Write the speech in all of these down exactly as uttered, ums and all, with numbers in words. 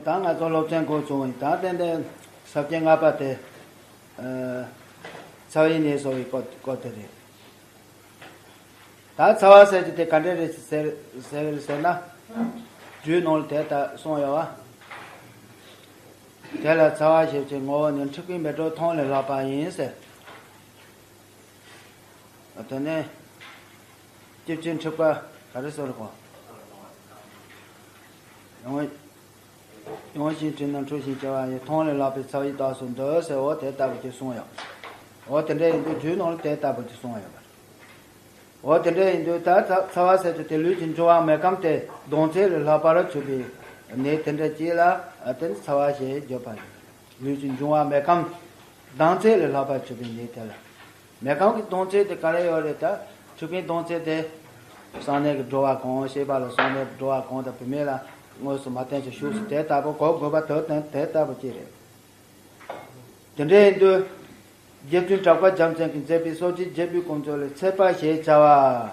ད་ང་ཚོ་སློབ་ཚན་འགོ་བཙུགས་ཡིན། ད་ཏན་ཏན་ས་བཅད་ལྔ་པ་དེ། ཨ། ཚ་བའི་ནད་གསོ་བའི་སྐོར་སྐོར་དེ་རེད། ད་ཚ་བ་ཟེར་གྱི་དེ་ག་འདྲ་རེད་ཟེར་ཟེར་ཟེར་ན། རྒྱུད་ནང་ལ་དེ་ལྟར་གསུངས་ཡོད་པ། དེ་ལ་ཚ་བ་ཞེས་བྱའི་ངོ་བོ་ནི། འཁྲུག་པའི་མེ་སྒྲོན་ཐུང་ལས་ལྷག་པ་ཡིན་ཟེར། དེ་ནས་སྐྱེ་བཅུའི་འཁྲུག་པ་ག་རེ་ཟེར་གོ། ཡང་ཡང་ཞིང་བྲིས་ན་འཁྲུགས་ཤིང་སྐྱེ་བ་ཡི། ཐུང་ལས་ལྷག་པའི་ཚ་བའི་རྟགས་སུ་འདུག་ཟེར། འོ་དེ་ལྟ་བུ་ཅིག་གསུངས་ཡོད། འོ་དེ་འདྲ་ཡིན་དུས་རྒྱུད་ནང་ལ་དེ་ལྟ་བུ་ཅིག་གསུངས་ཡོད་པ་རེད། འོ་དེ་འདྲ་ཡིན་དུས་ད་ཚ་ཚ་བ་ཟེར་རྒྱུ་དེ་ལུས་ཀྱི་འབྱུང་བ་མེ་སྐམ་དེ་ལྡང་ཚད་ལས་ལྷག་པར་གྱུར་པའི་ནད་དེ་འདྲ་ཅིག་ལ་དེ་ནི་ཚ་བ་ཞེས་བརྗོད་པ་ཡིན། ལུས་ཀྱི་འབྱུང་བ་མེ་སྐམ་ལྡང་ཚད་ལས་ལྷག་པར་གྱུར་པའི་ནད་དེ་ལ། མེ་སྐམ་གྱི་ལྡང་ཚད་དེ་ག་རེ་ཡོད་རེད། ད་འཁྲུག་པའི་ལྡང་ཚད་དེ། གསང་གནས་ཀྱི་སྒྲོ་བ་གང་། ཤེས་པ་ལ་གསང་གནས་ཀྱི་སྒྲོ་བ་གང་དང་བུད་མེད་ལ་དངོས་སུ་མ་བསྟན་ཞིང་ཞུགས་སུ་དེ་ལྟ་བུ་གོ་དགོས་པ་དོན་དེ་ལྟ་བུ་ཅིག་རེད། དེ་འདྲ་ཡིན་དུས། རྗེ་བཙུན་གྲགས་པ་རྒྱལ་མཚན་གྱིས་མཛད་པའི་གསོ་དཔྱད་བརྒྱད་པའི་ཀུན་རྫོབ་ལས། ཚད་པ་ཞེས་བྱ་བ།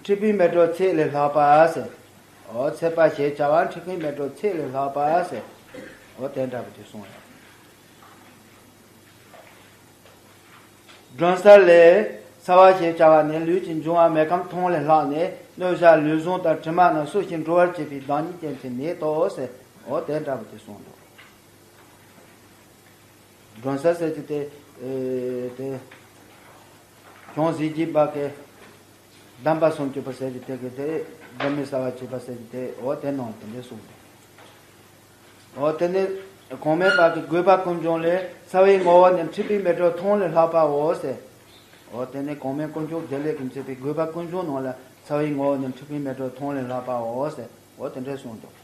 འཁྲུག་པའི་མེ་སྒྲོན་ཚད་ལས་ལྷག་པ་ཟེར། འོ་ཚད་པ་ཞེས་བྱ་བ་འཁྲུག་པའི་མེ་སྒྲོན་ཚད་ལས་ལྷག་པ་ཟེར། འོ་དེ་འདྲ་བོ་དེ་གསུངས་ཡོད། སྒྲོན་གསལ་ལས། ཚ་བ་ཞེས་བྱ་བ་ནི་ལུས་ཀྱི་འབྱུང་བ་མེ་སྐམ་ཐུང་ལས་ལྷག་ནས་སྣོད་བཞག་ལུས་ཟུངས་དང་དྲི་མ་རྣམས་གསོ་ཞིང་འགྲོ་བར་བྱེད་པའི་བདག་ཉིད་ཅན་གྱི་ནད་དོ་ཟེར། འོ་དེ་འདྲ་བོ་དེ་གསུངས་འདུག། སྒྲོན་གསལ་ཟེར་གྱི་དེ། ཨེ། དེ། ཅུང་ཟད་ཀྱི་བར་གྱི་གདམས་པ་སུམ་ཅུ་པ་ཟེར་གྱི་དེ་གི་དེ། སྒྲོན་མེ་གསལ་བར་བྱེད་པ་ཟེར་གྱི་དེ། འོ་དེ་ནང་དེ་འདྲ་གསུངས་འདུག། འོ་དེ་ནི་གོང་མའི་བར་གྱི་དགོས་པ་ཀུན་འབྱུང་ལས། ཚ་བའི་ངོ་བོ་ནི་འཁྲུག་པའི་མེ་སྒྲོན་ཐུང་ལས་ལྷག་པའོ་ཟེར། འོ་དེ་ནི་གོང་མའི་དཀོན་མཆོག་བདེ་ལེགས་ཀྱིས་མཛད་པའི་དགོས་པ་ཀུན་འབྱུང་ནང་ལ་ཚ་བའི་ངོ་བོ་ནི་འཁྲུག་པའི་མེ་སྒྲོན་ཐུང་ལས་ལྷག་པའོ་ཟེར། འོ་དེ་འདྲ་གསུངས་འདུག།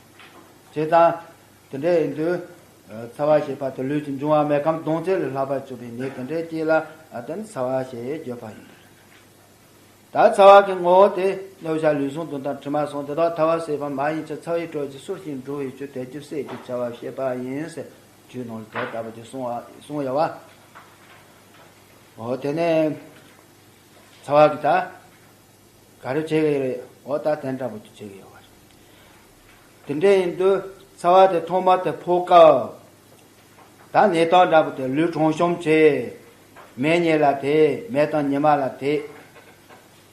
བྱས་ཙང་དེ་འདྲ་ཡིན་དུས། ཚ་བ་ཞེས་པ་དེ་ལུས་ཀྱི་འབྱུང་བ་མེ་སྐམ་ལྡང་ཚད་ལས་ལྷག་པར་གྱུར་པའི་ནད་དེ་འདྲ་ཅིག་ལ་དེ་ནི་ཚ་བ་ཞེས་བརྗོད་པ་ཡིན། ད་ཚ་བ་གི་ངོ་བོ་དེ་སྣོད་བཞག་ལུས་ཟུངས་དུག་དང་དྲི་མ་གསུམ་དེ་དག་ཐལ་བར་བསྲེགས་པ་མ་ཡིན་ཕྱིར། ཚ་བའི་དྲོད་ཀྱིས་གསོ་ཞིང་འགྲོ་བའི་ཕྱིར། དལ་གྱིས་བསད་ཅེས་བྱ་བར་བཤད་པ་ཡིན་ཟེར། རྒྱུད་ནང་ལ་དེ་ལྟ་བུ་ཅིག་གསུངས་པ་གསུངས་ཡོད་པ། འོ་དེ་ནས་ཚ་བ་གི་ད། ག་རེ་བྱེད་ཀྱི་རེད། འོ་ད་དེ་འདྲ་པོ་ཅིག་བྱེད་ཀྱི་ཡོད་པ་རེད། དེ་འདྲ་ཡིན་དུས་ཚ་བ་དེ་ཐོག་མ་དེ་ཕོག་སྐབས། ད་ནད་རྟགས་འདྲ་པོ་དེ་ལུས་གྲང་ཤུམ་བྱེད། མལ་ཉལ་ལ་དེད། མལ་དང་ཉི་མ་ལ་དེད།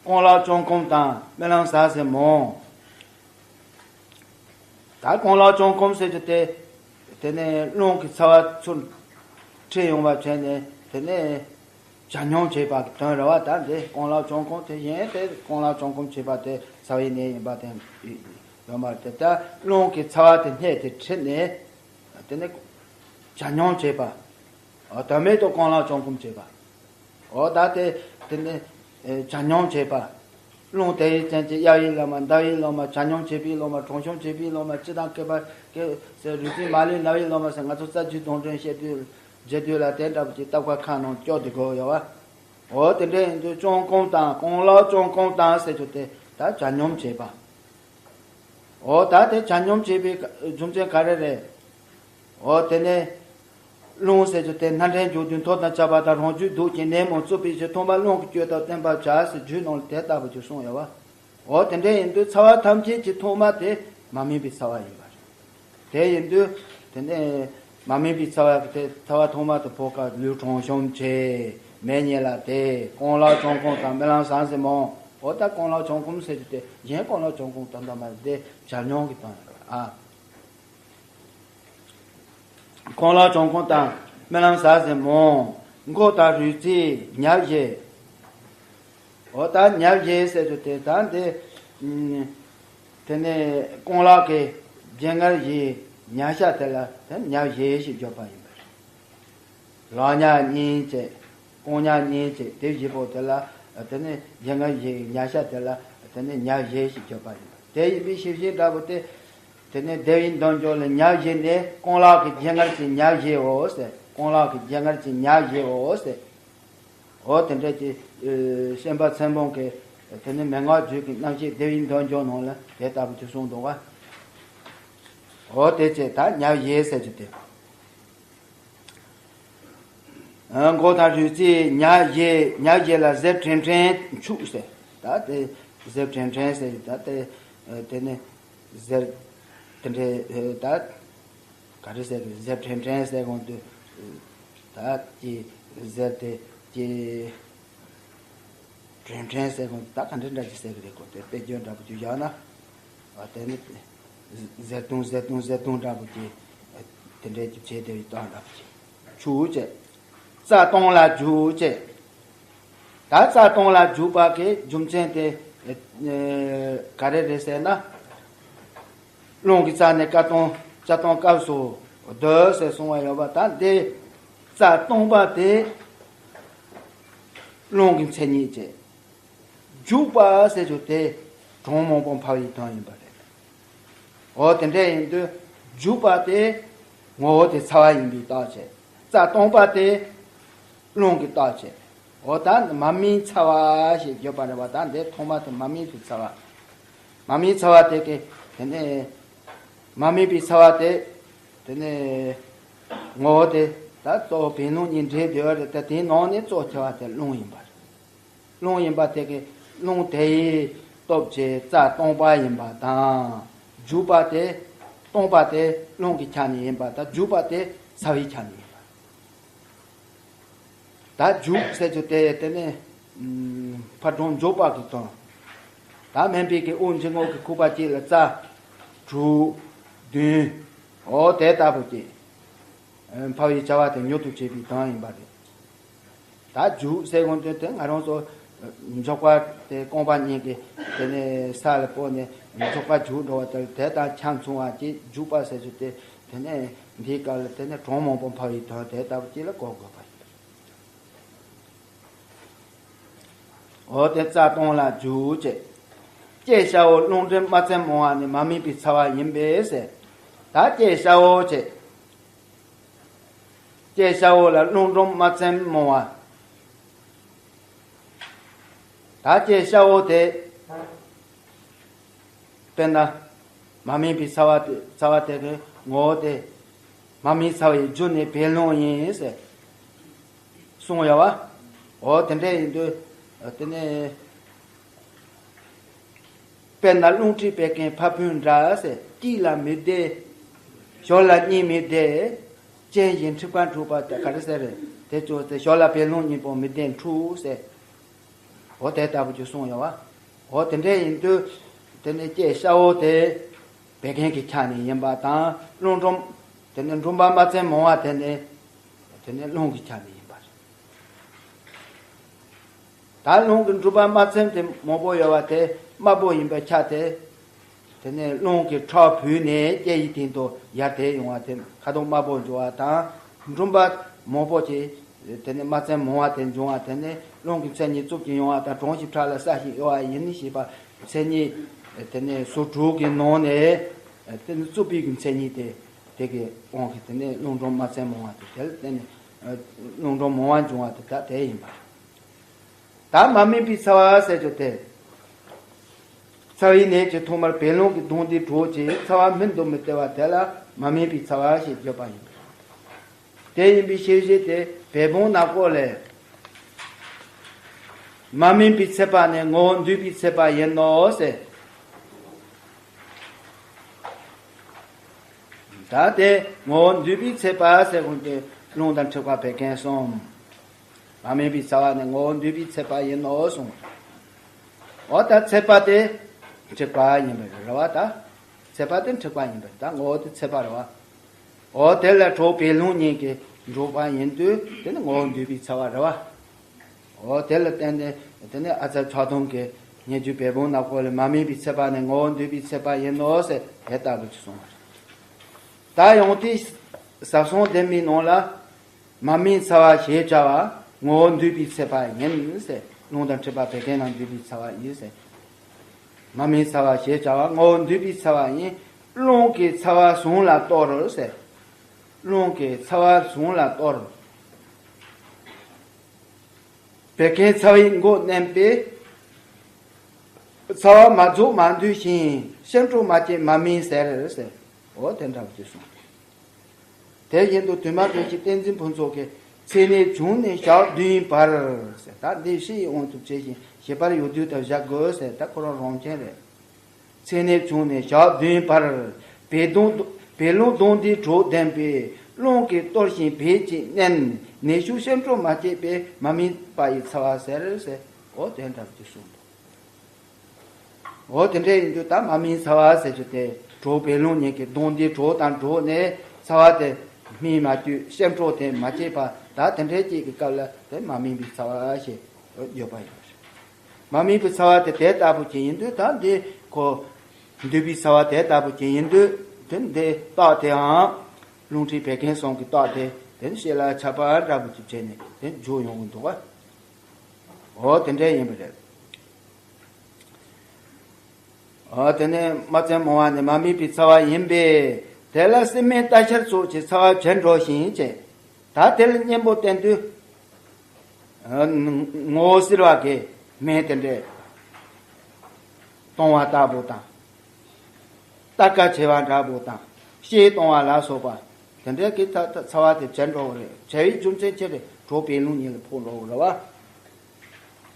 རྐང་ལག་བརྐྱང་བསྐུམ་དང་རྨི་ལམ་ཟ་ཟིང་མང་། ད་རྐང་ལག་བརྐྱང་བསྐུམ་ཟེར་རྒྱུ་དེ། དེ་ནས་རླུང་གི་ཚ་བ་ཚུར་འཁྲིད་ཡོང་བ་བྱས་ནས་དེ་ནས་ཇ་སྙོམས་བྱེད་པ་གི་དོན་རེད་བ། ད་འདི་རྐང་ལག་བརྐྱང་བསྐུམ་དེ་གཞན་དེ་རྐང་ལག་བརྐྱང་བསྐུམ་བྱེད་པ་དེ་ཚ་བའི་ནད་ཡིན་པ་དེ་ཡོད་མ་རེད། དེ་ལྟར་རླུང་གི་ཚ་བ་དེ་སྣེ་དེ་ཁྲིད་ནས་དེ་ནས་ཇ་སྙོམས་བྱེད་པ། དོན་མེད་དུ་རྐང་ལག་བརྐྱང་བསྐུམ་བྱེད་པ། འོ་ད་དེ་དེ་ནས་ཇ་སྙོམས་བྱེད་པ། རླུང་དེ་ཡི་ཅན་གྱི་གཡའ་བའི་ལོ་མ། ཟླ་བའི་ལོ་མ། ཇ་སྙོམས་བྱེད་པའི་ལོ་མ། གྲང་ཤུམ་བྱེད་པའི་ལོ་མ། སྤྱི་དང་བསྐལ་པ་སྐྱེ་ཟེར། རུས་ཚིགས་མ་ལུས་ན་བའི་ལོ་མ་ཟེར། ང་ཚོ་རྩ་རྒྱུད་དུང་སྒྲོན་བཤད་དུས་བརྗོད་དུས་ལ་དེ་འདྲ་པོ་ཅིག་བརྟག་པ་ཁ་ནང་སྐྱོར་དེ་དགོས་ཡོད་བ། འོ་དེ་འདྲ་ཡིན་དུས་བརྐྱང་བསྐུམ་དང་རྐང་ལག་བརྐྱང་བསྐུམ་དང་ཟེར་རྒྱུ་དེ་ད་ཇ་སྙོམས་བྱེད་པ། འོ་ད་དེ་ཇ་སྙོམས་བྱེད་པའི་རྒྱུ་མཚན་ག་རེ་རེད། འོ་དེ་ནས་རླུང་ཟེར་རྒྱུ་དེ་སྣ་འདྲེན་འཇུག་དུས་མཐོ་དང་ཆགས་པ་དང་རང་རྒྱུད་དུག་ཅིང་ནད་མང་བཙུགས་པའི་ཕྱིར། ཐོག་མར་རླུང་གི་སྐྱོན་དག་བསྟེན་པར་བྱ་ཟེར་རྒྱུད་ནང་ལ་དེ་ལྟ་བུ་ཅིག་གསུངས་ཡོད་བ། འོ་དེ་འདྲ་ཡིན་དུས་ཚ་བ་ཐམས་ཅད་ཀྱི་ཐོག་མ་དེ་མ་སྨིན་པའི་ཚ་བ་ཡིན་པ་རེད། དེ་ཡིན་དུས་དེ་ནས་མ་སྨིན་པའི་ཚ་བ་དེ་ཚ་བ་ཐོག་མ་དེ་ཕོག་སྐབས་ལུས་གྲང་ཤུམ་བྱེད། མལ་ཉལ་ལ་དེད། རྐང་ལག་བརྐྱང་བསྐུམ་དང་རྨི་ལམ་ཟ་ཟིང་མང་། འོ་ད་རྐང་ལག་བརྐྱང་བསྐུམ་ཟེར་རྒྱུ་དེ་གཞན་རྐང་ལག་བརྐྱང་བསྐུམ་དོན་དག་མ་རེད། དེ་ཇ་སྙོམས་ཀྱི་དོན་རེད་ཨ། རྐང་ལག་བརྐྱང་བསྐུམ་དང་རྨི་ལམ་ཟ་ཟིང་མང་། མགོ་དང་རུས་ཚིགས་ཉ་བཞད། འོ་ད་ཉ་བཞད་ཟེར་རྒྱུ་དེ་ད་འདི། དེ་ནས་རྐང་ལག་གི་རྒྱན་ངར་བཞི་ཉ་ཤ་དེ་ལ་དེ་ཉ་བཞད་ཞེས་བརྗོད་པ་ཡིན་པ་རེད། ལག་ཉ་གཉིས་བྱས། རྐང་ཉ་གཉིས་བྱས། དེ་བཞི་པོ་དེ་ལ་དེ་ནས་རྒྱན་ངར་བཞི་ཉ་ཤ་དེ་ལ་དེ་ནས་ཉ་བཞད་ཞེས་བརྗོད་པ་ཡིན་པ་རེད། དེ་ཡིན་པའི་ཤེས་བཞིན་འདྲ་པོ་དེ། དེ་ནས་བདེ་བའི་འདོད་འཇོ་ལས། ཉ་བཞད་ནི་རྐང་ལག་གི་རྒྱན་ངར་གྱི་ཉ་བཞདའོ་ཟེར། རྐང་ལག་གི་རྒྱན་ངར་གྱི་ཉ་བཞདའོ་ཟེར། འོ་དེ་འདྲ་གྱི་ཨེ་ཤན་པ་ཚེ་འབུམ་གྱིས་དེ་ནི་མན་ངག་རྒྱུད་ཀྱི་རྣམ་བཤད་བདེ་བའི་འདོད་འཇོ་ནང་ལ་དེ་ལྟ་བུ་ཅིག་གསུངས་འདུག་བ། འོ་དེ་བྱས་ད་ཉ་བཞད་ཟེར་རྒྱུ་དེ། ཨ། མགོ་དང་རུས་ཚིགས་ཉ་བཞད། ཉ་བཞད་ལ་གཟེར་ཕྲན་ཕྲན་འཁྱུག་ཟེར། ད་དེ་གཟེར་ཕྲན་ཕྲན་ཟེར། ད་དེ་ཨ་དེ་ནི་གཟེར་དེ་འདྲའི་ཨ་ད། ག་རེ་ཟེར་གི་རེད། གཟེར་ཕྲན་ཕྲན་ཟེར་གོང་དུ་ད་ཀྱི་གཟེར་དེ་ཀྱི་ཕྲན་ཕྲན་ཟེར་གོང་དུ་ད་ག་འདྲ་འདྲ་ཅིག་ཟེར་གི་རེད། གོ་དེ་དཔེ་བརྗོད་འདྲ་པོ་ཅིག་བཞག་ན། ཨ་དེ་ནི་གཟེར་ཐུང་གཟེར་ཐུང་གཟེར་ཐུང་འདྲ་པོ་ཅིག་དེ་འདྲའི་ཅིག་བྱས་དེ་བའི་སྟངས་འདྲ་པོ་ཅིག་བྱུག་བྱས། རྩ་སྟོང་ལ་བྱུག་བྱས། ད་རྩ་སྟོང་ལ་བྱུག་པ་གི་རྒྱུ་མཚན་དེ་ཨེ་ག་རེ་རེད་ཟེར་ན། རླུང་གི་རྩ་ནི་ཀ་སྟོང་ལྕགས་སྟོང་སྐབས་སུ་བསྡུ་ཟེར་གསུངས་པ་ཡོད་པ། ད་འདི་རྩ་སྟོང་པ་དེ་རླུང་གི་མཚན་ཉིད་བྱས། བྱུག་པ་ཟེར་རྒྱུ་དེ་གྲང་མང་པོ་འཕར་བའི་དོན་ཡིན་པ་རེད། འོ་དེ་འདྲ་ཡིན་དུས་བྱུག་པ་དེ་ངོ་བོ་དེ་ཚ་བ་ཡིན་པའི་རྟགས་བྱས། རྩ་སྟོང་པ་དེ་རླུང་གི་རྟགས་བྱས། འོ་ད་མ་སྨིན་ཚ་བ་ཞེས་བརྗོད་པ་རེད་བ། ད་འདི་ཐོག་མ་དེ་མ་སྨིན་པའི་ཚ་བ། མ་སྨིན་ཚ་བ་དེ་གི་དེ་ནས་མ་སྨིན་པའི་ཚ་བ་དེ་དེ་ནས་ངོ་བོ་དེ་ད་གཙོ་བོ་བད་རླུང་གཉིས་འདྲེས་བསྡད་པ་རེད། ད་དེའི་ནང་ནས་གཙོ་ཆེ་བ་དེ་རླུང་ཡིན་པ་རེད། རླུང་ཡིན་པ་དེ་གི་རླུང་དེ་ཡི་སྟོབས་ཀྱིས་རྩ་སྟོང་པ་ཡིན་པ་དང་། བྱུག་པ་དེ་སྟོང་པ་དེ་རླུང་གི་ཆ་ནས་ཡིན་པ་དང་། བྱུག་པ་དེ་ཚ་བའི་ཆ་ནས་ཡིན་པ། ད་བྱུག་ཟེར་རྒྱུ་དེ་དེ་ནི་ཨམ་ཕར་གྲང་འཇོག་པ་གི་དོན། ད་སྨན་པའི་གི་དབུགས་འབྱིན་རྔུབ་ཀྱི་ཁུག་པ་གཅིག་ལ་རྩ་དྲུག་བདུན་འོ་དེ་ལྟ་བུ་གཅིག་ཨམ་འཕར་བའི་བྱ་བ་དེ་མྱུར་དུ་བྱེད་པའི་དོན་ཡིན་པ་རེད། ད་བྱུག་ཟེར་དགོས་དོན་དེ་ང་རང་ཚོ་འཇོག་པ་དེ་རྐང་པ་གཉིས་ཀྱི་དེ་ནས་ས་ལ་བཀོད་ནས་འཇོག་པ་བྱུག་འགྲོ་བ་དེ་དེ་དང་ཆ་མཚུངས་པ་གཅིག་བྱུག་པ་ཟེར་རྒྱུ་དེ་དེ་ནས་འདིའི་སྐབས་ལ་དེ་ནས་གྲང་མང་པོ་འཕར་བའི་དོན་དེ་ལྟ་བུ་གཅིག་ལ་གོ་དགོས་པ་ཡིན། འོ་དེ་རྩ་སྟོང་ལ་བྱུག་བྱས། ལྕེ་ཤ་བོ་རླུང་འབྲིང་དམར་ཚོན་མང་བ་ནི་མ་སྨིན་པའི་ཚ་བ་ཡིན་པས་ཟེར། ད་ལྕེ་ཤ་བོ་བྱས། ལྕེ་ཤ་བོ་ལ་རླུང་འབྲིང་དམར་ཚོན་མང་བ། ད་ལྕེ་ཤ་བོ་དེ་དཔེར་ན་མ་སྨིན་པའི་ཚ་བ་དེ་ཚ་བ་དེ་གི་ངོ་བོ་དེ་མ་སྨིན་ཚ་བའི་རྒྱུ་ནི་བད་རླུང་ཡིན་ཟེར་གསུངས་ཡོད་པ། འོ་དེ་འདྲ་ཡིན་དུས་དེ་ནས། དཔེར་ན་རླུང་མཁྲིས་བད་ཀན་ཕ་སྤུན་འདྲ་ཟེར། གཅིག་ལ་མི་བདེ། ཞོར་ལ་གཉིས་མི་བདེ། རྐྱེན་གྱིས་མཁྲིས་པ་འཁྲུགས་པ་དེ་ག་རེ་ཟེར་རེད། དེ་ཚོ་དེ་ཞོར་ལ་བད་རླུང་གཉིས་པོ་མི་བདེ་འཁྲུགས་ཟེར། འོ་དེ་ལྟ་བུ་ཅིག་གསུངས་ཡོད་བ། འོ་དེ་འདྲ་ཡིན་དུས་དེ་ནི་ལྕེ་ཤ་བོ་དེ་བད་ཀན་གྱི་ཆ་ནས་ཡིན་པ་དང་། རླུང་འབྲིང་དེ་ནི་འབྲིང་པ་དམར་ཚོན་མང་བ་དེ་ནི་དེ་ནི་རླུང་གི་ཆ་ནས་ཡིན་པ་རེད། ད་རླུང་གི་འབྲིང་པ་དམར་ཚོན་དེ་མང་པོ་ཡོད་པ་དེ་དམར་པོ་ཡིན་པའི་ཆ་དེ། དེ་ནས་རླུང་གི་ཁྲག་བུས་ནས་ལྕེ་ཡི་སྟེང་དུ་ཡར་དེད་ཡོང་བ་དེ་ཁ་དོག་དམར་པོ་འབྱུང་བ་དང་། འབྲིང་པ་མང་པོ་ཅིག་དེ་ནས་དམར་ཚོན་མང་བ་དེ་འབྱུང་བ་དེ་ནི་རླུང་གི་མཚན་ཉིད་རྩུབ་ཅིང་ཡང་བ་དང་། གྲང་ཞིང་ཕྲ་ལ་སྲ་ཞིང་གཡོ་བ་ཡིན་ཞེས་པ་མཚན་ཉིད་དེ་ནས་ཟུར་དྲུག་གི་ནང་ནས་དེ་ནི་རྩུབ་པའི་གི་མཚན་ཉིད་དེ། དེ་གི་དབང་གིས་དེ་ནས་རླུང་འབྲིང་དམར་ཚོན་མང་བ་དེ་དེ་ལ་བརྟེན་ནས་རླུང་འབྲིང་མང་བ་འབྱུང་བ་དེ་ད་དེ་ཡིན་པ། ད་མ་སྨིན་པའི་ཚ་བ་ཟེར་རྒྱུ་དེ། ཚ་བའི་ནད་ཀྱི་ཐོག་མར་བད་རླུང་གི་གདུང་འདི་དྲོ་ཅིང་ཚ་བ་སྨིན་དུ་མི་བཏུབ་པ་དེ་ལ་མ་སྨིན་པའི་ཚ་བ་ཞེས་བརྗོད་པ་ཡིན། དེ་ཡིན་པའི་ཤེས་བྱེད་དེ་བད་བརླིང་ནག་པོ་ལས། མ་སྨིན་པའི་ཚད་པ་ནི་ངོ་བོ་འདུས་པའི་ཚད་པ་ཡིན་ནོ་ཟེར། ད་དེ་ངོ་བོ་འདུས་པའི་ཚད་པ་ཟེར་གོ་དེ་རླུང་དང་མཁྲིས་པ་བད་ཀན་གསུམ། མ་སྨིན་པའི་ཚ་བ་ནི་ངོ་བོ་འདུས་པའི་ཚད་པ་ཡིན་ནོ་གསུངས། འོ་ད་ཚད་པ་དེ་མཁྲིས་པ་ཡིན་པ་རེད་བ་ད། ཚད་པ་དེ་མཁྲིས་པ་ཡིན་པ་རེད། ད་ངོ་བོ་དེ་ཚད་པ་རེད་བ། འོ་དེ་ལ་དྲོ་བད་རླུང་གཉིས་ཀྱིས་འགྲོགས་པ་ཡིན་དུས་དེ་ནི་ངོ་བོ་འདུས་པའི་ཚ་བ་རེད་བ། འོ་དེ་ལ་བརྟེན་ནས་དེ་ནི་ཨ་ཙརྱག་མདངས་ཀྱི་སྙན་བརྒྱུད་བད་བརླིང་ནག་པོ་ལས་མ་སྨིན་པའི་ཚད་པ་ནི་ངོ་བོ་འདུས་པའི་ཚད་པ་ཡིན་ནོ་ཟེར་དེ་ལྟ་བུ་ཅིག་གསུངས་པ་རེད། ད་ཡང་དེའི་ཟབ་གསང་ལྡན་མའི་ནང་ལ། མ་སྨིན་ཚ་བ་ཞེས་བྱ་བ་ངོ་བོ་འདུས་པའི་ཚད་པ་ཡིན་ཟེར། རླུང་དང་མཁྲིས་པ་བད་ཀན་རྣམས་འདུས་པའི་ཚ་བ་ཡིན་ཟེར། མ་སྨིན་ཚ་བ་ཞེས་བྱ་བ་ངོ་བོ་འདུས་པའི་ཚ་བ་ཡིན། རླུང་གི་ཚ་བ་ཟུངས་ལ་གཏོར་ཟེར། རླུང་གི་ཚ་བ་ཟུངས་ལ་གཏོར། བད་ཀན་ཚ་བའི་མགོ་མནན་པས། ཚ་བ་མ་རྫོགས་མ་འདུས་ཤིང་། ཤིང་འཕྲོག་མ་སྐྱེས་མ་སྨིན་ཟེར་ཟེར། འོ་དེ་འདྲ་བ་ཅིག་གསུངས། དེ་བཞིན་དུ་དུ་མ་བཀྲ་ཤིས་བསྟན་འཛིན་ཕུན་ཚོགས་ཀྱིས་ཚེ་ནད་བྱུང་ནས་ཞག་བདུན་བར་ཟེར། ད་འདི་ཕྱི་ཡི་དབང་དུ་བྱས་ཤིང་ཞིབ་པར་ཡོད་དུས་ལྟར་བཞག་དགོས་ཟེར། ད་ཁོ་རང་རང་མཁྱེན་རེད། ཚེ་ནད་བྱུང་ནས་ཞག་བདུན་བར་བད་གདུང་ བད་རླུང་གདོན་འདིས་གྲོགས་ལྡན་པས། རླུང་གིས་གཏོར་ཞིང་བད་ཀྱིས་མནན། ནད་ཞུགས་སེམས་སྐྱོ་མ་སྐྱེས་པས། མ་སྨིན་པ་ཡི་ཚ་བ་ཟེར་ཟེར། འོ་དེ་འདྲ་ཅིག་གསུངས་འདུག་འོ་དེ་འདྲ་ཡིན་དུས་ད་མ་སྨིན་ཚ་བ་ཟེར་རྒྱུ་དེ་གྲོགས་བད་རླུང་གཉིས་ཀྱི་གདོན་འདིའི་གྲོགས་དང་འགྲོགས་ནས་ཚ་བ་དེ་སྨིན་མ་བཅུག་སེམས་སྐྱོ་དེ་མ་སྐྱེས་པ་ད་དེ་འདྲའི་སྐྱེས་ཀྱི་སྐབས་ལ་དེ་མ་སྨིན་པའི་ཚ་བ་ཞེས་བརྗོད་པ་ཡིན་པ་རེད། མ་སྨིན་པའི་ཚ་བ་དེ་དེ་ལྟ་བུ་ཅིག་ཡིན་དུས་ད་འདི་ཁོ་འདུས་པའི་ཚ་བ་དེ་ལྟ་བུ་ཅིག་ཡིན་དུས་དེ་འདི་རྟགས་དེའང་རླུང་མཁྲིས་བད་ཀན་གསུམ་གྱི་རྟགས་དེ་དེ་ནི་ཤེད་ལ་ཆགས་པ་འདྲ་བོ་ཅིག་བྱས་ནས་དེ་འཇུག་ཡོང་གི་འདུག་བ། འོ་དེ་འདྲ་ཡིན་པ་རེད། འོ་དེ་ནས་རྨ་བྱ་མོ་བ་ནི་མ་སྨིན་པའི་ཚ་བ་ཡིན་པས། དེ་ལ་སྲིན་སྨན་རྟ་ཤར་སོགས་ཀྱི་ཚ་བ་བྱེར་འགྲོ་ཞིང་བྱས། ད་དེ་ལ་གཉེན་པོ་བསྟེན་དུས། ངོ་བོ་གསེར་བ་གི་སྨན་དེ་འདྲས་གཏོང་བ་ལྟ་བུ་དང་། རྟ་ཁ་བྱེར་བ་འདྲ་བོ་དང་། ཤེད་གཏོང་བ་ལ་སོགས་པ། དེ་འདྲའི་གི་ད་ད་ཚ་བ་དེ་བྱེར་འགྲོ་བ་རེད། བྱེར་བའི་རྒྱུ་མཚན་ཅི་རེད། གྲོགས་བད་རླུང་གཉིས་ལ་ཕོག་འགྲོ་བ་རེད་བ།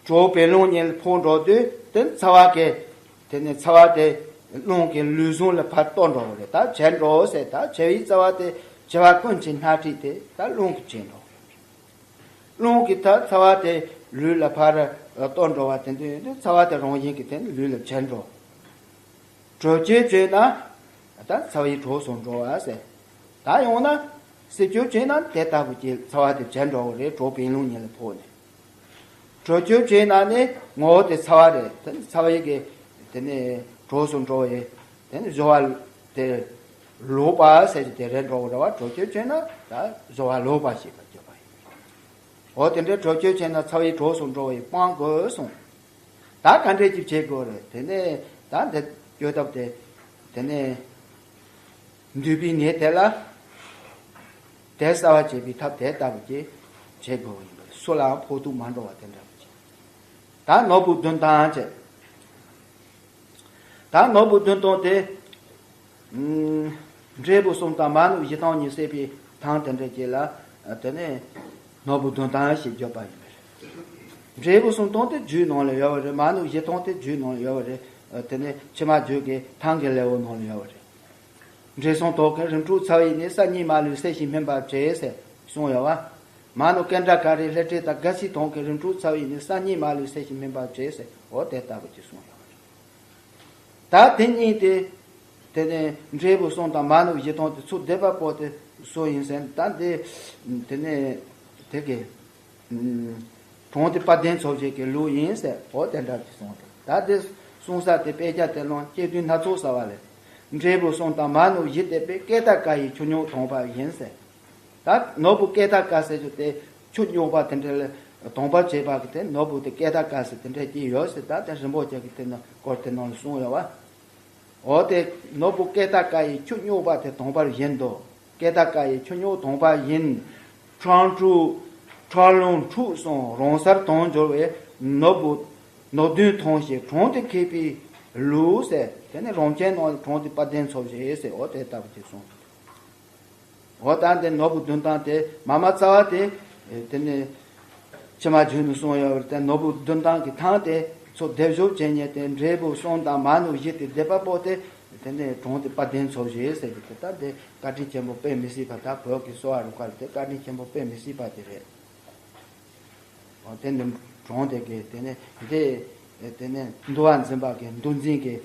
གྲོགས་བད་རླུང་གཉིས་ལ་ཕོག་འགྲོ་དུས་དེ་ཚ་བ་གི་དེ་ནས་ཚ་བ་དེ་རླུང་གི་ལུས་ཟུངས་ལ་ཕར་གཏོར་འགྲོ་བ་རེད། ད་བྱེར་འགྲོ་ཟེར། ད་བྱེར་བའི་ཚ་བ་དེ་བྱེར་བ་ཀུན་གྱི་སྣ་ཁྲིད་དེ་ད་རླུང་གིས་བྱེར་འགྲོ། རླུང་གིས་ད་ཚ་བ་དེ་ལུས་ལ་ཕར་གཏོར་འགྲོ་བ་དེ་འདྲ་ཡིན་དུས་ཚ་བ་དེ་རང་བཞིན་གྱིས་དེ་ནི་ལུས་ལ་བྱེར་འགྲོ། དྲོད་སྐྱེད་བྱས་ན་ད་ཚ་བའི་གྲོགས་སུ་འགྲོ་བ་ཟེར། ད་ཡང་ན་གསེར་སྐྱེད་བྱས་ན་དེ་ལྟ་བུ་ཅིག་ཚ་བ་དེ་བྱེར་འགྲོ་བ་རེད། གྲོགས་བད་རླུང་གཉིས་ལ་ཕོག་ནས། དྲོད་སྐྱེད་བྱས་ན་ནི་ངོ་བོ་དེ་ཚ་བ་རེད། དེ་ནི་ཚ་བའི་གི་དེ་ནི་གྲོགས་སུ་འགྲོ་བའི་དེ་ནི་གཞོ་བ་དེ་ལོག་པ་ཟེར་གྱི་དེ་རེད་འགྲོ་བ་རེད་བ། དྲོད་སྐྱེད་བྱས་ན་ད་གཞོ་བ་ལོག་པ་ཞེས་པ་བརྗོད་པ་ཡིན། འོ་དེ་འདྲའི་དྲོད་སྐྱེད་བྱས་ན་ཚ་བའི་གྲོགས་སུ་འགྲོ་བའི་སྤང་དགོས་གསུངས། ད་ག་འདྲས་ཅིག་བྱེད་དགོས་རེད། དེ་ནས་ད་འདི་བཅོས་ཐབས་དེ་དེ་ནས་འདུས་པའི་ནད་དེ་ལ་དེ་གསལ་བར་བྱེད་པའི་ཐབས་དེ་ལྟ་བུ་ཅིག་བྱེད་དགོས་པ་ཡིན་པ་རེད། སུ་ལའང་ཕོག་ཐུག་མ་འགྲོ་བ་དེ་འདྲ་བོ་ཅིག་ད་ནོར་བུ་བདུན་དང་བཅས། ད་ནོར་བུ་བདུན་སྟོང་དེ། ཨུམ། འབྲས་བུ་གསུམ་དང་མ་ནུ་བཞི་སྟོང་གཉིས་བསྲེས་པའི་ཐང་དེ་འདྲ་ཅིག་ལ། དེ་ནས་ནོར་བུ་བདུན་སྟོང་ཞེས་བརྗོད་པ་ཡིན་པས། འབྲས་བུ་གསུམ་སྟོང་དེ་རྒྱུད་ནང་ལ་ཡོད་པ་རེད། མ་ནུ་བཞི་སྟོང་དེ་རྒྱུད་ནང་ལ་ཡོད་པ་རེད། དེ་ནས་ཕྱི་མ་རྒྱུད་ཀྱི་ཐང་གི་ལེའུ་ནང་ལ་ཡོད་པ་རེད། འབྲས་གསུམ་དོག་གི་རིམ་གྲོ་ཚ་བའི་ནི་ས་གཉིས་མ་ལུས་སད་ཞིང་སྨིན་པར་བྱེད་ཟེར་གསུངས་ཡོད་བ། མ་ནུ་ཀེན་ཌ་ཀ་རའི་ལྷ་འདྲེ་དང་རྒ་ཤི་དོང་གི་རིམ་གྲོ་ཚ་བའི་ནི་ས་གཉིས་མ་ལུས་སད་ཞིང་སྨིན་པར་བྱེད་ཟེར། འོ་དེ་ལྟ་བུ་ཅིག་གསུངས་ཡོད་བ་རེད། ད་དེ་གཉིས་དེ། དེ་ནས་འབྲས་བུ་གསུམ་དང་མ་ནུ་བཞི་སྟོང་དེ་ཚུར་སྡེབ་པ་པོ་དེ་སུ་ཡིན་ཟེར་ན་ད་འདི། དེ་ནས་དེ་གི་གྲོང་སྡེ་དཔལ་ལྡན་འཚོ་བྱེད་ཀྱི་ལུགས་ཡིན་ཟེར། འོ་དེ་འདྲ་ཅིག་གསུངས་ཏེ། ད་དེ་གསུངས་ས་དེ་དཔེ་ཆ་དེ་ལོང་སྐྱེ་དུས་སྣ་ཚོགས་ཟ་བ་ལས། འབྲས་བུ་གསུམ་དང་མ་ནུ་བཞི་སྟེ་པའི་ཀེ་ཏ་ཀ་ཡི་ཆུ་རྙོག་དོང་པ་ཡིན་ཟེར། ད་ནོར་བུ་ཀེ་ཏ་ཀ་ཟེར་རྒྱུ་དེ་ཆུ་རྙོག་པ་དེ་འདྲ་ལ་དོང་པ་བྱས་པ་གི་དེ་ནོར་བུ་དེ་ཀེ་ཏ་ཀ་ཟེར་དེ་འདྲ་ཅིག་ཡོད་ཟེར། ད་དེ་རིན་པོ་ཆེ་གི་དེ་ནང་སྐོར་དེ་ནང་ལ་གསུངས་ཡོད་བ། འོ་དེ་ནོར་བུ་ཀེ་ཏ་ཀ་ཡི་ཆུ་རྙོག་པ་དེ་དོང་པར་བཞིན་དུ། ཀེ་ཏ་ཀ་ཡི་ཆུ་རྙོག་དོང་པ་བཞིན། འཕྲང་དྲུག་འཕྲང་ལུང་དྲུག་གསུམ་རང་སར་དོང་འབྱོར་བའི་ནོར་བུ་ནོར་བདུན་ཐོན་ཞིང་གྲོང་སྡེ་མཁས་པའི་ལུགས་ཟེར། དེ་ནི་རང་བྱན་ནང་གྲོང་སྡེ་དཔལ་ལྡན་འཚོ་བྱེད་ཟེར། འོ་དེ་ལྟ་བུ་ཅིག་གསུངས། འོ་ད་འདི་ནོར་བུ་བདུན་སྟོང་དེ་མ་མ་རྩ་བ་དེ། དེ་ནི་ཕྱི་མ་རྒྱུད་ནས་གསུངས་ཡོད་པར་བརྟེན་ནོར་བུ་བདུན་སྟོང་གི་ཐང་དེ་ཚུར་སྡེབ་སྦྱོར་བྱས་ནས་དེ་འབྲས་བུ་གསུམ་དང་མ་ནུ་བཞི་དེ་སྡེབ་པ་པོ་དེ། དེ་ནི་གྲོང་སྡེ་དཔལ་ལྡན་འཚོ་བྱེད་ཟེར་གི་དེ་ད་དེ་བཀའ་དྲིན་ཆེན་པོ་དཔེ་མི་སྲིད་པ། ད་བོད་ཀྱི་གསོ་བ་རིག་པ་ལ་དེ་བཀའ་དྲིན་ཆེན་པོ་དཔེ་མི་སྲིད་པ་དེ་རེད། འོ་དེ་ནི་གྲོང་སྡེ་གི་དེ་ནི་དེ། དེ་ནི་འདུལ་བ་འཛིན་པ་གི་འདུལ་འཛིན་གི།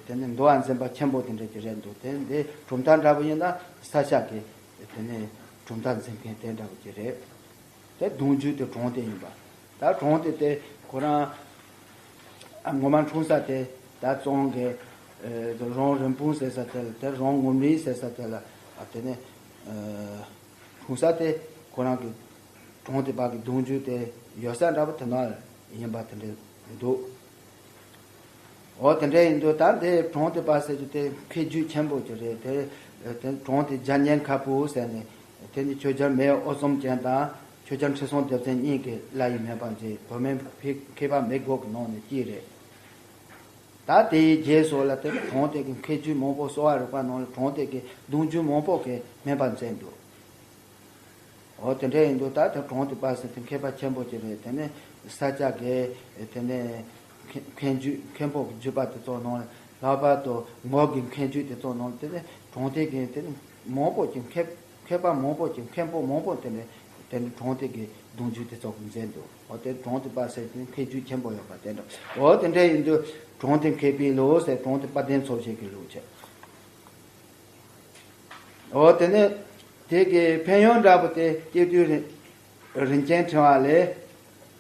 དེ་ནི་འདུལ་བ་འཛིན་པ་ཆེན་པོ་དེ་འདྲ་ཅིག་རེད་འདུག་དེ་འདི་གྲུབ་མཐའ་འདྲ་པོ་ཡིན་ན་ས་སྐྱ་གི་དེ་ནི་གྲུབ་མཐའ་འཛིན་མཁན་དེ་འདྲ་པོ་ཅིག་རེད། དེ་གདུང་རྒྱུད་དེ་གྲོང་སྡེ་ཡིན་པ། ད་གྲོང་སྡེ་དེ་ཁོ་རང་ངོ་མ་འཁྲུངས་ས་དེ་ད་བཙོང་གི་རོང་རིན་སྤུངས་ཟེར་ས་དེ་ལ། དེ་རོང་ངུར་སྨྲིག་ཟེར་ས་དེ་ལ། དེ་ནི་འཁྲུངས་ས་དེ་ཁོ་རང་གི་གྲོང་སྡེ་པ་གི་གདུང་རྒྱུད་དེ་ཡོད་ས་འདྲ་པོ་དེ་ནང་ཡིན་པ་དེ་འདྲ་འདུག་འོ་དེ་འདྲ་ཡིན་དུས་ད་འདི་གྲོང་སྡེ་པ་ཟེར་རྒྱུ་དེ་མཁས་རྒྱུད་ཆེན་པོ་ཅིག་རེད། དེ་དེ་གྲོང་སྡེ་རྒྱལ་གཉེར་ཁ་པུ་ཟེར་ནས་དེ་ནི་ཆོས་རྒྱལ་མེས་དབུ་གསུམ་ཅན་དང་ཆོས་རྒྱལ་ཁྲི་སྲོང་ལྡེ་བཙན་གཉིས་ཀྱི་བླ་ཡི་སྨན་པ་མཛད། བོད་སྨན་མཁས་པ་མི་དགུ་གི་ནང་ནས་གཅིག་རེད། ད་དེའི་རྗེས་སུ་ལ་དེ་གྲོང་སྡེ་གི་མཁས་རྒྱུད་མང་པོ་གསོ་བ་རིག་པ་ནང་ལ་གྲོང་སྡེ་གི་གདུང་རྒྱུད་མང་པོ་གི་སྨན་པ་མཛད་འདུག་འོ་དེ་འདྲ་ཡིན་དུས་ད་དེ་གྲོང་སྡེ་པ་ཟེར་དེ་མཁས་པ་ཆེན་པོ་ཅིག་རེད། དེ་ནས་ས་སྐྱ་གི་དེ་ནས་མཁས་མཁས་རྒྱུད་མཁན་པོ་གི་བརྒྱུད་པ་དེ་ཚོ་ནང་ལ་ལྷག་པར་དུ་ངོར་གི་མཁས་རྒྱུད་དེ་ཚོ་ནང་ལ་དེ་ནས་གྲོང་སྡེ་གི་དེ་ནས་ མང་པོ་ཅིག་མཁས་མཁས་པ་མང་པོ་ཅིག་མཁན་པོ་མང་པོ་དེ་འདྲ་དེ་འདྲ་གྲོང་སྡེ་གི་གདུང་རྒྱུད་དེ་ཚོ་གི་མཛད་འདུག་འོ་དེ་གྲོང་སྡེ་པ་ཟེར་དུས་མཁས་རྒྱུད་ཆེན་པོ་ཡོད་པ་དེ་འདྲ། འོ་དེ་འདྲ་ཡིན་དུས་གྲོང་སྡེ་མཁས་པའི་ལུགས་ཟེར་གྲོང་སྡེ་དཔལ་ལྡན་འཚོ་བྱེད་ཀྱི་ལུགས་བྱས། འོ་དེ་ནས་དེ་གི་ཕན་ཡོན་འདྲ་པོ་དེ་སྐྱེ་དུས་རིན་རིན་ཆེན་ཕྲེང་བ་ལས།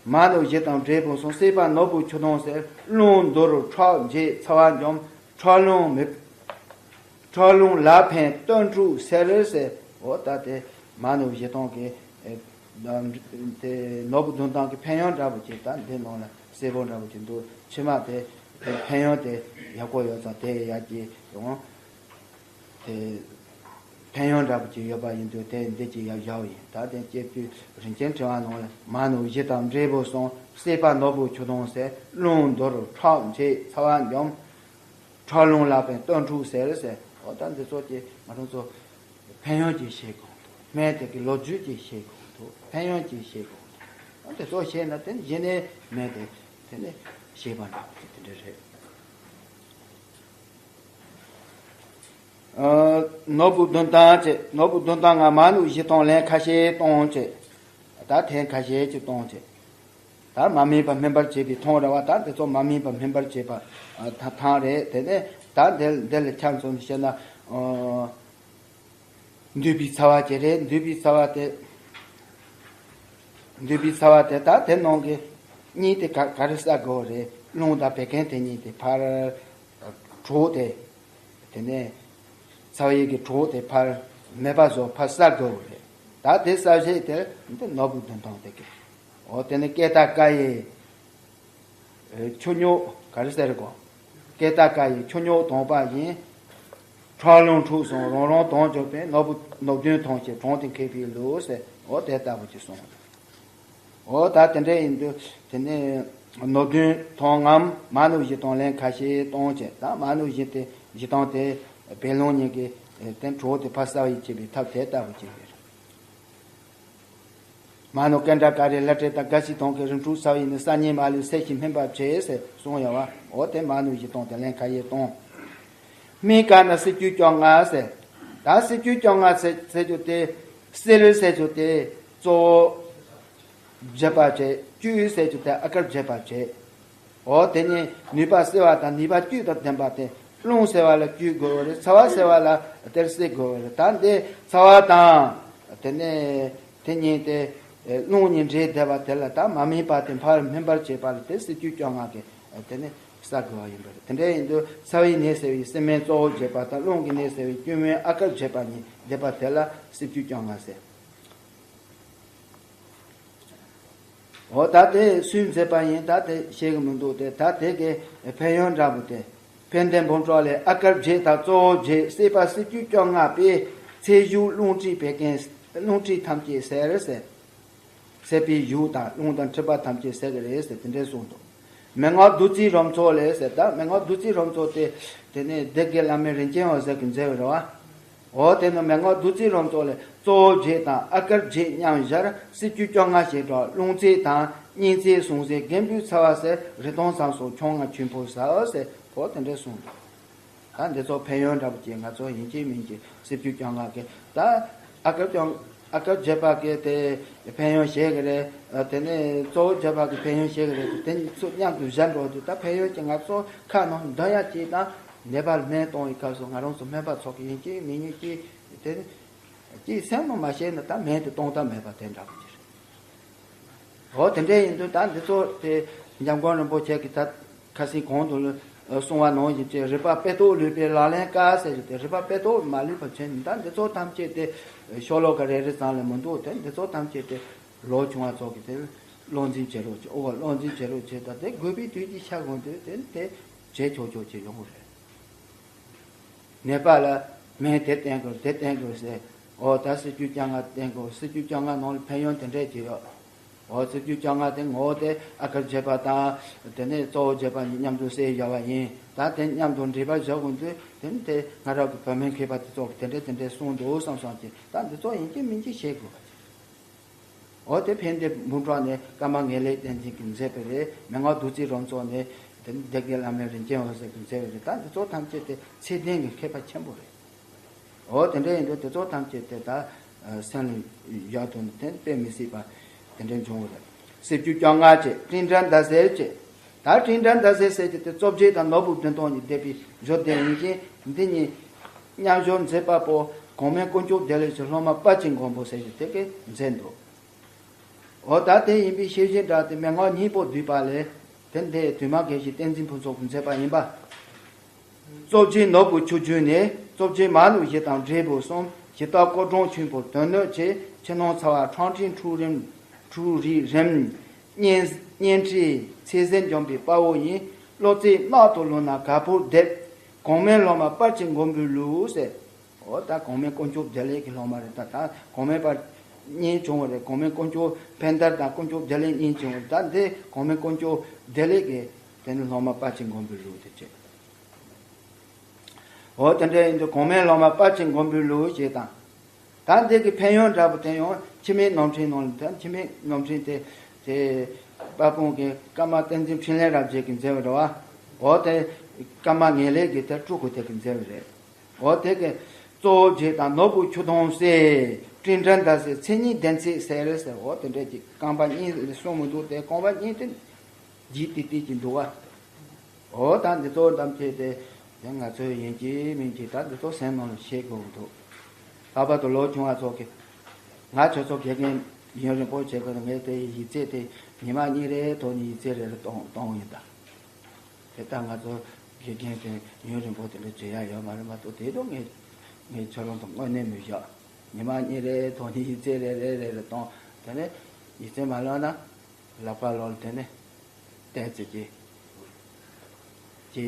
མ་ནུ་བཞི་དང་འབྲས་བུ་གསུམ། སྲེད་པ་ནོར་བུ་ཆུ་དོང་ཟེར། རླུང་དུར་ཁྲག་འབྱེད་ཚ་བ་འཇོམས། ཁྲག་རླུང་མི་ཁྲག་རླུང་ལ་ཕན་གཏོན་འཁྲུགས་སེལ་ཟེར། འོ་ད་དེ་མ་ནུ་བཞི་དང་གི་ཨེ་དེ་ནོར་བུ་བདུན་དང་གི་ཕན་ཡོན་འདྲ་པོ་ཅིག་ད་འདི་ནང་ལ་གསལ་པོ་འདྲ་པོ་ཅིག་འདུག་ཕྱི་མ་དེ་དེ་ཕན་ཡོན་དེ་ཡག་པོ་ཡོད་ཙང་དེ་ཡར་གྱི་ཡོང་། དེ་ཕན་ཡོན་འདྲ་པོ་ཅིག་ཡོད་པ་ཡིན་དུས་དེ་འདི་ཅིག་ཡར་བཞག་པ་ཡིན། ད་དེ་སྐྱེ་དུས་རིན་ཆེན་ཕྲེང་བ་ནང་ལ་མ་ནུ་བཞི་དང་འབྲས་བུ་གསུམ། སྲེད་པ་ནོར་བུ་ཆུ་དོང་ཟེར། རླུང་དུར་ཁྲག་འབྱེད་ཚ་བ་འཇོམས། ཁྲག་རླུང་ལ་ཕན་གཏོན་འཁྲུགས་སེལ་ཟེར། འོ་ད་འདི་ཚོ་ཀྱི་ང་རང་ཚོ་ཕན་ཡོན་ཅིག་ཤེས་དགོས་འདུག་སྨན་དེ་གི་ལོ་རྒྱུས་ཅིག་ཤེས་དགོས་འདུག་ཕན་ཡོན་ཅིག་ཤེས་དགོས་འདུག་འོ་འདི་ཚོ་ཤེས་ན་དེ་གཞི་ནས་སྨན་དེ་དེ་ནས་ཤེས་པ་འདྲ་པོ་དེ་འདྲ་རེད། ཨ། ནོར་བུ་བདུན་དང་བཅས། ནོར་བུ་བདུན་དང་ལྔ། མ་ནུ་བཞི་དང་ལན་ཁ་ཤས་གཏོང་བཅས། ད་ཐེངས་ཁ་ཤས་ཅིག་གཏོང་བཅས། ད་མ་སྨིན་པ་སྨིན་པར་བྱེད་པའི་ཐང་རེད་བ། ད་དེ་ཚོ་མ་སྨིན་པ་སྨིན་པར་བྱེད་པ་ཨ་ཐ་ཐང་རེད། དེ་ནས་ད་འདི་འདི་ལ་ཆ་མཚོན་ནས་བཤད་ན། ཨ། འདུས་པའི་ཚ་བ་ཅིག་རེད། འདུས་པའི་ཚ་བ་དེ། འདུས་པའི་ཚ་བ་དེ་ད་དེ་ནང་གི་གཉིས་དེ་ག་ག་རེ་བསགས་དགོས་རེད། རླུང་དང་བད་ཀན་དེ་གཉིས་དེ་ཕར་དྲོད་དེ། དེ་ནས་ཚ་བའི་གི་དྲོད་དེ་ཕར་མེད་པ་བཟོ་ཕར་བསགས་དགོས་རེད། ད་དེ་བསགས་བྱེད་དེ་འདི་ནོར་བུ་བདུན་དང་དེ་གི། འོ་དེ་ནས་ཀེ་ཏ་ཀ་ཡི། ཨེ། ཆུ་རྙོག་ག་རེ་ཟེར་གོ། ཀེ་ཏ་ཀ་ཡི་ཆུ་རྙོག་དང་པ་ཡིན། ཁྲག་རླུང་འཁྲུགས་སོང་རང་རང་དང་འཇོག་པས་ནོར་བུ་ནོར་བདུན་ཐང་ཆད་གྲོང་སྡེ་མཁས་པའི་ལུགས་ཟེར། འོ་དེ་ལྟ་བུ་ཅིག་གསུངས། འོ་ད་དེ་འདྲ་ཡིན་དུས་དེ་ནས་ནོར་བདུན་ཐང་ངམ་མ་ནུ་བཞི་དང་ལན་ཁ་ཤས་གཏོང་བྱས། ད་མ་ནུ་བཞི་དེ་བཞི་དང་དེ་བད་རླུང་གཉིས་ཀྱི་དེ་དྲོད་དེ་ཕར་བསལ་བའི་བྱེད་པའི་ཐབས་དེ་ལྟ་བུ་ཅིག་རེད། མ་ནུ་ཀན་ཌ་ཀ་རའི་བླ་བྲེ་དང་སྒ་སི་དང་གི་རིམ་གྲོ་ཚ་བའི་ནི་ས་ཉིན་མ་ལུས་སེལ་ཞིང་སྨིན་པར་བྱེད་ཟེར་གསུངས་ཡོད་བ། འོ་དེ་མ་ནུ་བཞི་དང་དེ་ལན་ཁ་ཤས་གཏོང་། སྨན་ཀ་ན་སྲིད་བཅུད་བཅོ་ལྔ་ཟེར། ད་སྲིད་བཅུད་བཅོ་ལྔ་ཟེར་ཟེར་རྒྱུ་དེ། སྲིད་ཟེར་རྒྱུ་དེ་གཙོ་བོ་བྱེད་པ་བྱེད། བཅུད་ཟེར་རྒྱུ་དེ་ཨ་ཀར་བྱེད་པ་བྱེད། འོ་དེ་ནི་ནུས་པ་སེལ་བ་དང་ནུས་པ་བཅུད་དང་ལྡན་པ་དེ། རླུང་སེལ་བ་ལ་བཅུད་དགོས་པ་རེད། ཚ་བ་སེལ་བ་ལ་དེར་སྲིད་དགོས་པ་རེད། ད་འདི་ཚ་བ་དང་དེ་ནས་དེ་གཉིས་དེ་རླུང་གཉིས་འདྲེས་བསྡད་པ་དེ་ལ་ད་མ་སྨིན་པ་དེ་ཕར་སྨིན་པར་བྱེད་པ་ལ་དེ་སྲིད་བཅུད་བཅོ་ལྔ་གི་དེ་ནས་བསགས་དགོས་པ་ཡིན་པ་རེད། དེ་འདྲ་ཡིན་དུས་ཚ་བའི་ནད་སེལ་བའི་སྲིན་སྨན་གཙོ་བོ་བྱེད་པ་དང་རླུང་གི་ནད་སེལ་བའི་བཅུད་སྨན་ཨ་ཀར་བྱེད་པ་གཉིས་བསྡད་པ་དེ་ལ་སྲིད་བཅུད་བཅོ་ལྔ་ཟེར། འོ་ད་དེ་སུས་མཛད་པ་ཡིན། ད་དེ་ཤེས་གི་མི་འདུག་དེ་ད་དེ་གི་ཕན་ཡོན་འདྲ་པོ་དེ། ཕན་བདེ་འབུམ་གྲོགས་ལས། ཨ་ཀར་བྱེད་དང་གཙོ་བོ་བྱེད། སྲེད་པ་སྲིད་བཅུད་བཅོ་ལྔ་པས། ཚེ་གཞུག་རླུང་མཁྲིས་བད་ཀན་རླུང་མཁྲིས་ཐམས་ཅད་སེལ་ཟེར། སྲེད་པའི་གཞུག་དང་རླུང་དང་མཁྲིས་པ་ཐམས་ཅད་སེལ་གི་རེད་ཟེར་དེ་འདྲས་གསུངས་འདུག་མན་ངག་བདུད་རྩིའི་རོལ་མཚོ་ལས་ཟེར། ད་མན་ངག་བདུད་རྩིའི་རོལ་མཚོ་དེ་དེ་ནས་སྡེ་དགེ་བླ་མའི་རིན་ཆེན་འོད་ཟེར་གྱིས་མཛད་པ་རེད་བ། འོ་དེ་ནི་མན་ངག་བདུད་རྩིའི་རོལ་མཚོ་ལས། གཙོ་བོ་བྱེད་དང་ཨ་ཀར་བྱེད་མཉམ་བཞག་སྲིད་བཅུད་བཅོ་ལྔ་ཞེས་གྲགས། རླུང་རྩེ་དང་གཉན་ཚད་ཟུངས་ཟད་རྒན་པོའི་ཚ་བ་སེལ། རི་དྭགས་ཚང་སོགས་ཆང་ང་ཆུན་པོ་ཟ་ཟེར། འོ་དེ་འདྲས་གསུངས་འདུག་ད་འདི་ཚོ་ཕན་ཡོན་འདྲ་པོ་ཅིག་ང་ཚོ་ཡིན་གཅིག་མིན་གཅིག་སྲིད་བཅུད་བཅོ་ལྔ་གི་ད་ཨ་ཀར་བཅོ་ཨ་ཀར་བྱེད་པ་གི་དེ་ཕན་ཡོན་ཤེས་གི་རེད། དེ་ནས་གཙོ་བོ་བྱེད་པ་གི་ཕན་ཡོན་ཤེས་གི་རེད། དེ་ཚོ་མཉམ་དུ་བཞག་འགྲོ་དུས་ད་ཕན་ཡོན་གྱི་ང་ཚོ་ཁ་ནང་འདོན་ཡ་གཅིག་དང་། ནད་པ་ལ་སྨན་གཏོང་བའི་སྐབས་སུ་ང་རང་ཚོ་སྨན་པ་ཚོ་གི་ཡིན་གཅིག་མིན་གཅིག་དེ་ནི་གཅིག་སེམས་ནང་མ་ཤེས་ན་ད་སྨན་དེ་གཏོང་ཐབས་མེད་པ་དེ་འདྲ་པོ་ཅིག་རེད། འོ་དེ་འདྲ་ཡིན་དུས་ད་འདི་ཚོ་དེ་འཇམ་མགོན་རིན་པོ་ཆེ་གིས་ད་ཁ་སང་གོང་དུ་གསུངས་པ་ནང་བཞིན་གྱི་རིག་པ་དཔེ་རྟོགས་ལུས་པའི་ལག་ལེན་དཀའ་ཟེར་གྱི་དེ་རིག་པ་དཔེ་རྟོགས་མ་ལུས་པ་བྱས་ནས་ད་འདི་ཚོ་ཐམས་ཅད་དེ་ཤོ་ལོ་ཀ་རེ་རེ་ཙམ་ལས་མི་འདུག་དེ་འདི་ཚོ་ཐམས་ཅད་དེ་ལོ་ཆུང་བ་ཚོ་གིས་དེ་བློ་འཛིན་བྱེད་རོགས་བྱེད། ཨོ་བ་བློ་འཛིན་བྱེད་རོགས་བྱེད། ད་དེ་དགོས་པའི་དུས་ཀྱི་ཤ་གོང་དུ་དེ་དེ་བྱེད་ཆོག་ཆོག་བྱེད་ཡོང་གི་རེད། ནད་པ་ལ་སྨན་དེ་བསྟེན་དགོས་དེ་བསྟེན་དགོས་ཟེར། ཨོ་ད་སྲིད་བཅུད་བཅོ་ལྔ་བསྟེན་དགོས། སྲིད་བཅུད་བཅོ་ལྔ་ནང་ལ་ཕན་ཡོན་དེ་འདྲས་ཅིག་ཡོད། ཨོ་སྲིད་བཅུད་བཅོ་ལྔ་དེ་ངོ་བོ་དེ་ཨ་ཀར་བྱེད་པ་དང་དེ་ནས་གཙོ་བོ་བྱེད་པ་གཉིས་མཉམ་དུ་བསྲེས་བཞག་པ་ཡིན། ད་དེ་མཉམ་དུ་འདྲེས་པ་བཞག་དགོས་དུས་དེ་ནི་དེ་སྔ་རབས་ཀྱི་བོད་སྨན་མཁས་པ་དེ་ཚོ་གིས་དེ་འདྲས་དེ་འདྲས་གསུངས་འདུག་བསམ་བསམ་གྱིས་ད་འདི་ཚོ་ཡིན་གཅིག་མིན་གཅིག་ཤེས་དགོས་པ་ཅིག་འོ་དེ་ཕན་བདེ་འབུམ་གྲོགས་ནས་ཀརྨ་ངེས་ལེགས་བསྟན་འཛིན་གྱིས་མཛད་པ་རེད། མན་ངག་བདུད་རྩིའི་རོལ་མཚོ་ནས་དེ་ནི་སྡེ་དགེ་བླ་མའི་རིན་ཆེན་འོད་ཟེར་གྱིས་མཛད་པ་རེད། ད་འདི་ཚོ་ཐམས་ཅད་དེ་ཚད་ལྡན་གྱི་མཁས་པ་ཆེན་པོ་རེད། འོ་དེ་འདྲ་ཡིན་དུས་དེ་ཚོ་ཐམས་ཅད་དེ་ད་སེམས་ལ་ཡག་ཏུ་དེ་དཔེ་མི་སྲིད་པ་དེ་འདྲ་འབྱུང་བ་རེད། སྲིབ་ཅུ་རྐྱང་ལྔ་བཅས་སྤྲིན་བྲལ་ཟླ་ཟེར་བཅས། ད་སྤྲིན་བྲལ་ཟླ་ཟེར་ཟེར་གྱི་དེ་གཙོ་བྱས་དང་ནོར་བུ་བདུན་སྟོང་གཉིས་བསྡེབས་པའི་བརྗོད་དེ་ཡིན་ཞིང་། འདི་ཉིད་མཉམ་སྦྱོར་མཛད་པ་པོ་གོང་མའི་དཀོན་མཆོག་བདེ་ལེགས་ཀྱི་སློབ་མ་དཔལ་གྱི་མགོན་པོ་ཟེར་གྱི་དེ་གས་མཛད་འདུག་འོ་ད་དེ་ཡིན་པའི་ཤེས་བཞིན་སྒྲ་དེ་མན་ངག་སྙིང་པོ་བསྡུས་པ་ལས། དེ་འདི་དུ་མ་དགེ་བཤེས་བསྟན་འཛིན་ཕུན་ཚོགས་ཀྱིས་མཛད་པ་ཡིན་པ། གཙོ་བྱས་ནོར་བུ་ཆུ་རྒྱུན་ནས། གཙོ་བྱས་མ་ནུ་བཞི་དང་འབྲས་བུ་གསུམ། ཞི་དག་སྐོར་སྒྲུང་ཆུན་པོ་དོན་སྣོད་ཆེ། ཕྱི་ནང་ཚ་བ་ཁྲང་ཁྲིང་འཁྲུག་རིམ། འཁྲུག་རིགས་རིམ། གཉན་གཉན་ཁྲིད་ཚེ་ཟད་འཇོམས་པའི་དཔའ་བོ་ཡིན། བློ་རྩེ་རྣག་ཏུ་ལུས་ན་ག་པུར་བསྡེབས། གོང་མའི་སློབ་མ་དཔལ་གྱི་མགོན་པོའི་ལུགས་ཟེར། འོ་ད་གོང་མའི་དཀོན་མཆོག་བདེ་ལེགས་ཀྱི་སློབ་མ་རེད། ད་ད་གོང་མའི་པར་གཉིས་བྱུང་བ་རེད། གོང་མའི་དཀོན་མཆོག་ཕན་དར་དང་དཀོན་མཆོག་བདེ་ལེགས་གཉིས་བྱུང་བ་རེད། ད་འདི་གོང་མའི་དཀོན་མཆོག་བདེ་ལེགས་ཀྱི་དེ་ནི་སློབ་མ་དཔལ་གྱི་མགོན་པོའི་ལུགས་དེ་བྱས། འོ་དེ་འདྲ་ཡིན་དུས་གོང་མའི་སློབ་མ་དཔལ་གྱི་མགོན་པོའི་ལུགས་ཞེས་དང་། ད་འདི་གི་ཕན་ཡོན་འདྲ་པོ་དེ་ཡང་འཆི་མེད་ནོར་འཕྲིན་ནང་ལ། ད་འཆི་མེད་ནོར་འཕྲིན་དེ་དེ་དཔལ་སྤུངས་ཀྱི་ཀརྨ་བསྟན་འཛིན་འཕྲིན་ལས་རབ་རྒྱས་ཀྱིས་མཛད་པ་རེད་བ། འོ་དེ་ཀརྨ་ངེས་ལེགས་ཀྱིས་དེ་སྤྲུལ་སྐུ་དེ་གིས་མཛད་པ་རེད། འོ་དེ་གི་གཙོ་བོ་བྱས་དང་ནོར་བུ་ཆུ་དོང་གསེར། སྤྲིན་བྲལ་ཟླ་ཟེར་མཚན་ཉིད་ལྡན་ཚེ་ཟེར་ཟེར། འོ་དེ་འདྲ་ཅིག་རྐང་པ་གཉིས་ལས་གསུངས་མི་འདུག་དེ་རྐང་པ་གཉིས་དེ་འཇིག་ཏིག་ཏིག་ཅིག་འདུག་བ། འོ་ད་འདི་ཚོ་ཐམས་ཅད་དེ་ཡང་ང་ཚོའི་ཡིན་གཅིག་མིན་གཅིག་ད་འདི་ཚོ་སེམས་ནང་ལ་ཤེས་དགོས་ཀྱི་འདུག་ལྷག་པར་དུ་ལོ་ཆུང་བ་ཚོ་གི། ང་ཁྱོད་ཚོ་དགེ་རྒན་ཡུན་རིང་པོ་བྱེད་དགོས་ན། ངས་དེ་ཡིག་ཚད་དེ་ཉི་མ་གཉིས་རེའི་ཐོག་ནས་ཡིག་ཚད་རེ་རེ་གཏོང་གཏོང་གི་ཡིན་ད། དེ་ལྟར་ང་ཚོ་དགེ་རྒན་དེ་ཡུན་རིང་པོ་དེ་འདྲ་བྱེད་ཡ་ཡོད་མ་རེད་མ་གཏོགས། དེ་དུས་ངས་ངས་ཁྱོད་རང་དང་དངོས་གནས་མི་བཞག་ཉི་མ་གཉིས་རེའི་ཐོག་ནས་ཡིག་ཚད་རེ་རེ་རེ་རེ་གཏོང་། དེ་ནས་ཡིག་ཚད་མ་ལོན་ན་ལག་པ་ལོག་ལ་དེ་ནས་བལྟས་ཚེ་ཀྱི་ཀྱི་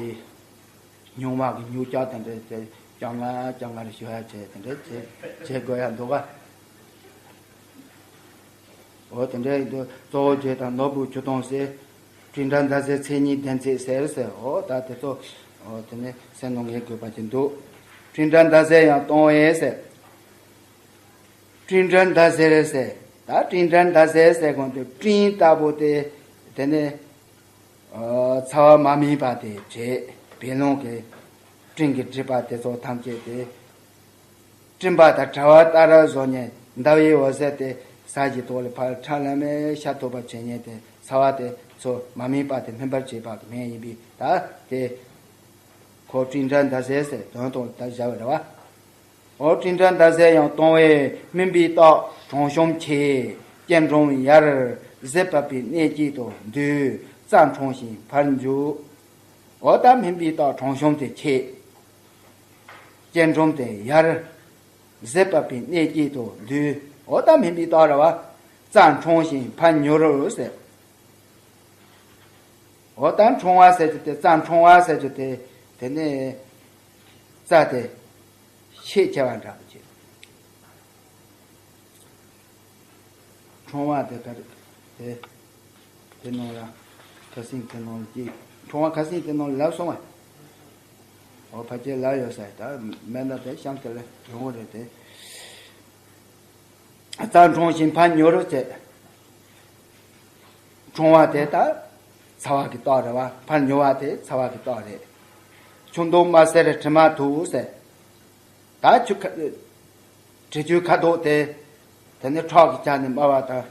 སྨྱུག་མ་གི་སྨྱུག་ཀྱག་དེ་འདྲ་དེ་བཅོ་ལྔ་བཅོ་ལྔ་རེ་ཞུ་ཡ་བྱས། དེ་འདྲ་བྱེད་བྱེད་དགོས་ཡ་འདུག་ག་འོ་དེ་འདྲ་ཡིན་དུས་གཙོ་བོ་བྱས་དང་ནོར་བུ་ཆུ་དོང་གསེར། སྤྲིན་བྲལ་ཟླ་ཟེར་མཚན་ཉིད་ལྡན་ཚེ་ཟེར་ཟེར། འོ་ད་དེ་ཚོ་འོ་དེ་ནས་སེམས་ནང་ངེས་དགོས་པ་ཅིག་འདུག་སྤྲིན་བྲལ་ཟླ་ཟེར་ཡང་གཏོང་བས་ཟེར། སྤྲིན་བྲལ་ཟླ་ཟེར་ཟེར། ད་སྤྲིན་བྲལ་ཟླ་ཟེར་ཟེར་གོང་དུ་སྤྲིན་ལྟ་བུ་དེ་དེ་ནས་ཨ་ཚ་བ་མ་སྨིན་པ་དེ་བྱེད། བད་ལུང་གི་སྤྲིན་གྱི་སྒྲིབ་པ་དེ་ཚོ་ཐམས་ཅད་དེ། སྤྲིན་པ་དང་བྲལ་བ་ལྟར་བཟོ་ཉེན་ཟླ་བའི་འོད་ཟེར་དེ་ས་གཞི་ཐོག་ལ་ཕར་ཁྲ་ལམ་མེ་ཤར་ཐུབ་པ་བྱེད་ཉེན་དེ་ཚ་བ་དེ་ཚོ་མ་སྨིན་པ་དེ་སྨིན་པར་བྱེད་པ་གི་སྨན་ཡིན་པས། ད་དེ་ཁོ་སྤྲིན་བྲལ་ཟླ་ཟེར་ཟེར་དོན་དུ་ད་བཞག་པ་རེད་བ། འོ་སྤྲིན་བྲལ་ཟླ་ཟེར་ཡང་གཏོང་བས་སྨིན་པའི་རྟགས་དྲང་གཤོམ་ཆེ། སྐྱེ་འགྲོའམ་ཡར་ཟིལ་ཕབ་པའི་གནད་ཀྱིས་དུ་འདུས། རྩ་འཁྲུངས་ཤིང་ཕར་འགྱུར། འོ་ད་སྨིན་པའི་རྟགས་དྲང་གཤོམ་དེ་ཆེ། སྐྱེ་འགྲོའམ་དེ་ཡར་ཟིལ་ཕབ་པའི་གནད་ཀྱིས་དུ་འདུས། འོ་ད་སྨིན་པའི་རྟགས་རེད་བ། རྩ་འཁྲུངས་ཤིང་ཕར་མྱུར་ཟེར། འོ་ད་འཁྲུངས་པ་ཟེར་རྒྱུ་དེ། རྩ་འཁྲུངས་པ་ཟེར་རྒྱུ་དེ། དེ་ནས་རྩ་དེ་ཤས་ཆེ་བ་འདྲ་པོ་ཅིག་འཁྲུངས་པ་དེ་ག་རེ། དེ་དེ་ནང་ལ་ཁ་སང་དེ་ནང་ལ་ཅིག་འཁྲུངས་པ་ཁ་སང་དེ་ནང་ལ་ལབ་སོང་བ། འོ་ཕལ་ཆེར་ལབ་ཡོད་ས་ཡིན། ད་མེད་ན་དེ་གཤམ་དེ་ལ་ཡོང་གི་རེད་དེ། རྩ་འཁྲུངས་ཤིང་ཕར་མྱུར་ཟེར། འཁྲུངས་པ་དེ་ད་ཚ་བ་གི་རྟགས་རེད་བ། ཕར་མྱུར་བ་དེ་ཚ་བ་གི་རྟགས་རེད། ཆུ་མདོག་དམར་སེར་དྲི་མ་དུག་ཟེར། ད་ཆུ་ཁ་དྲི་ཆུའི་ཁ་དོག་དེ། དེ་ནི་ཁྲག་གི་ཆ་ནས་དམར་བ་དང་།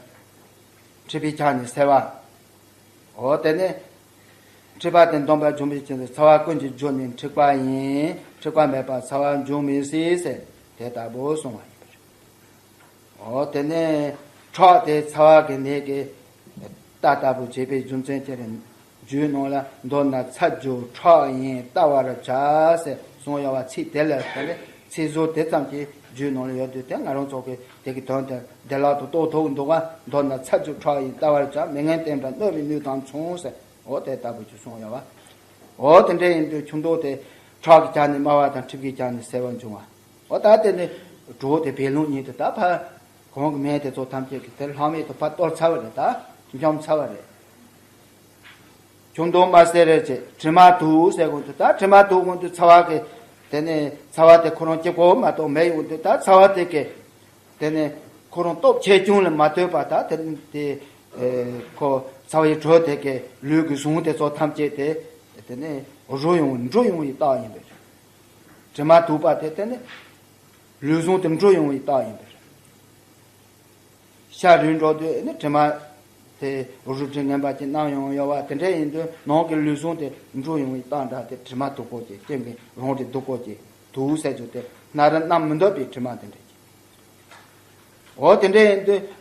མཁྲིས་པའི་ཆ་ནས་སེར་བ། འོ་དེ་ནི་མཁྲིས་པ་དེ་འདོམས་པར་འཇུག་པའི་ཕྱིར་དུ་ཚ་བ་ཀུན་གྱི་རྒྱུ་ནི་མཁྲིས་པ་ཡིན། མཁྲིས་པ་མེད་པར་ཚ་བ་འབྱུང་མི་སྲིད་ཟེར་དེ་ལྟ་བུ་གསུངས་པ་ཡིན་པ་རེད། འོ་དེ་ནས་ཁྲག་དེ་ཚ་བ་གི་ནད་ཀྱི་རྟ་ལྟ་བུ་བྱེད་པའི་རྒྱུ་མཚན་ཅི་རེད། རྒྱུད་ནང་ལ་མདོར་ན་ཚ་རྒྱུ་ཁྲག་ཡིན་བལྟ་བར་བྱ་ཟེར་གསུངས་ཡོད་པ། ཚིག་དེ་ལ་དེ་ནས་ཚིག་ཟུར་དེ་ཙམ་གྱིས་རྒྱུད་ནང་ལ་ཡོད་དུས། དེ་ང་རང་ཚོ་གིས་དེ་གི་དོན་དེ་བདེ་བླག་ཏུ་རྟོགས་ཐུབ་འདུག་ག་མདོར་ན་ཚ་རྒྱུ་ཁྲག་ཡིན་བལྟ་བར་བྱ། མི་ངན་བསྟེན་པ་གནོད་པའི་ནུས་དང་མཚུངས་ཟེར། འོ་དེ་ལྟ་བུ་ཅིག་གསུངས་ཡོད་པ། འོ་དེ་འདྲ་ཡིན་དུས་ཆུ་མདོག་དེ་ཁྲག་གི་ཆ་ནས་དམར་བ་དང་། མཁྲིས་ཀྱི་ཆ་ནས་སེར་བ་འབྱུང་བ། འོ་ད་དེ་ནི་གྲོགས་དེ་བད་ལུང་ཉིད་དུ་ད་ཕར། གོང་གི་མེ་དེ་ཚོ་ཐམས་ཅད་ཀྱིས་དེ་ལྷག་མེད་དུ་ཕར་གཏོར་ཚར་བ་རེད། ད་འཇོམས་ཚར་བ་རེད། ཆུ་མདོག་དམར་སེར་རེ་བྱས་དྲི་མ་དུག་ཟེར་གོང་དུ། ད་དྲི་མ་དུག་གོང་དུ་ཚ་བ་གི། དེ་ནས་ཚ་བ་དེ་ཁོ་རང་སྐྱེ་སྐོར་མ་གཏོགས་མེད་ཡོང་དུས། ད་ཚ་བ་དེ་གི་དེ་ནས་ཁོ་རང་སྟོབས་ཆེ་ཆུང་ལ་མ་ལྟོས་པ། ད་དེ་དེ་ཁོ་ཚ་བའི་དྲོད་དེ་གི་ལུས་ཀྱི་ཟུངས་དེ་ཚོ་ཐམས་ཅད་དེ་དེ་ནས་རུ་ཡོང་འགྲོ་ཡོང་བའི་རྟགས་ཡིན་པས། དྲི་མ་དུག་པ་དེ་དེ་ནས། ལུས་ཟུངས་དེ་འགྲོ་ཡོང་བའི་རྟགས་ཡིན་པ་རེད། ཤ་རུལ་འགྲོ་དུས་ནི་དྲི་མ་དེ་རུལ་དྲི་ངན་པ་ཅིག་མནམ་ཡོང་ཡོད་པ་དེ་འདྲ་ཡིན་དུས་ནང་གི་ལུས་ཟུངས་དེ་འགྲོ་ཡོང་བའི་རྟགས་འདྲ་དེ་དྲི་མ་སྡུག་པོ་ཅིག་སྐྱེ་གི་རང་དེ་སྡུག་པོ་ཅིག་དུག་ཟེར་རྒྱུ་དེ་སྣ་རུ་མནམ་མི་འདོད་པའི་དྲི་མ་དེ་འདྲ་ཅིག་འོ་དེ་འདྲ་ཡིན་དུས།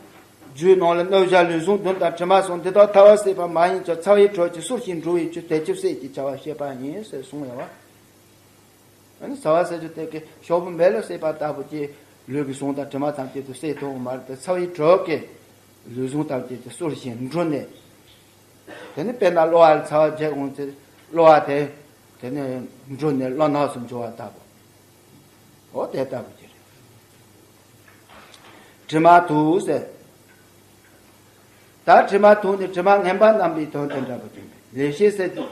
རྒྱུད་ནང་ལ་སྣོད་བཞི་ལུས་ཟུངས་བདུན་དང་དྲི་མ་གསུམ་འདི་དག་ཐལ་བར་བསྲེགས་པ་མ་ཡིན་ཀྱང་ཚ་བའི་དྲོད་ཀྱིས་གསུར་ཞིང་འབྲུ་བའི་ཆུ་དལ་གྱིས་བསྲེགས་ཀྱི་བྱ་བ་བཤད་པ་ཡིན་ཟེར་གསུངས་ཡོད་པ། ཨ་ནི་ཚ་བ་ཟེར་རྒྱུ་དེ་གི་ཤོག་བུ་མེ་ལ་བསྲེགས་པ་ལྟ་བུ་གྱིས་ལུས་ཀྱི་ཟུངས་དང་དྲི་མ་ཐམས་ཅད་དུ་བསྲེག་ཐུབ་པ་མ་རེད་དེ་ཚ་བའི་དྲོད་ཀྱིས་ལུས་ཟུངས་ཐམས་ཅད་དུ་གསུར་ཞིང་འབྲུ་ནས། དེ་ནི་དཔེར་ན་གློ་བ་ལ་ཚ་བ་རྒྱག་འོང་ཚེ་གློ་བ་དེ་དེ་ནི་འབྲུ་ནས་གློ་ནག་སུ་འགྱུར་བ་ལྟ་བུ། འོ་དེ་ལྟ་བུ་ཅིག་རེད། དྲི་མ་དུག་ཟེར། ད་དྲི་མ་དུག་ནི་དྲི་མ་ངན་པ་རྣམ་པའི་དོན་དེ་འདྲ་བ་ཅན་པས་ལེགས་བཤད་ཟེར་གྱི་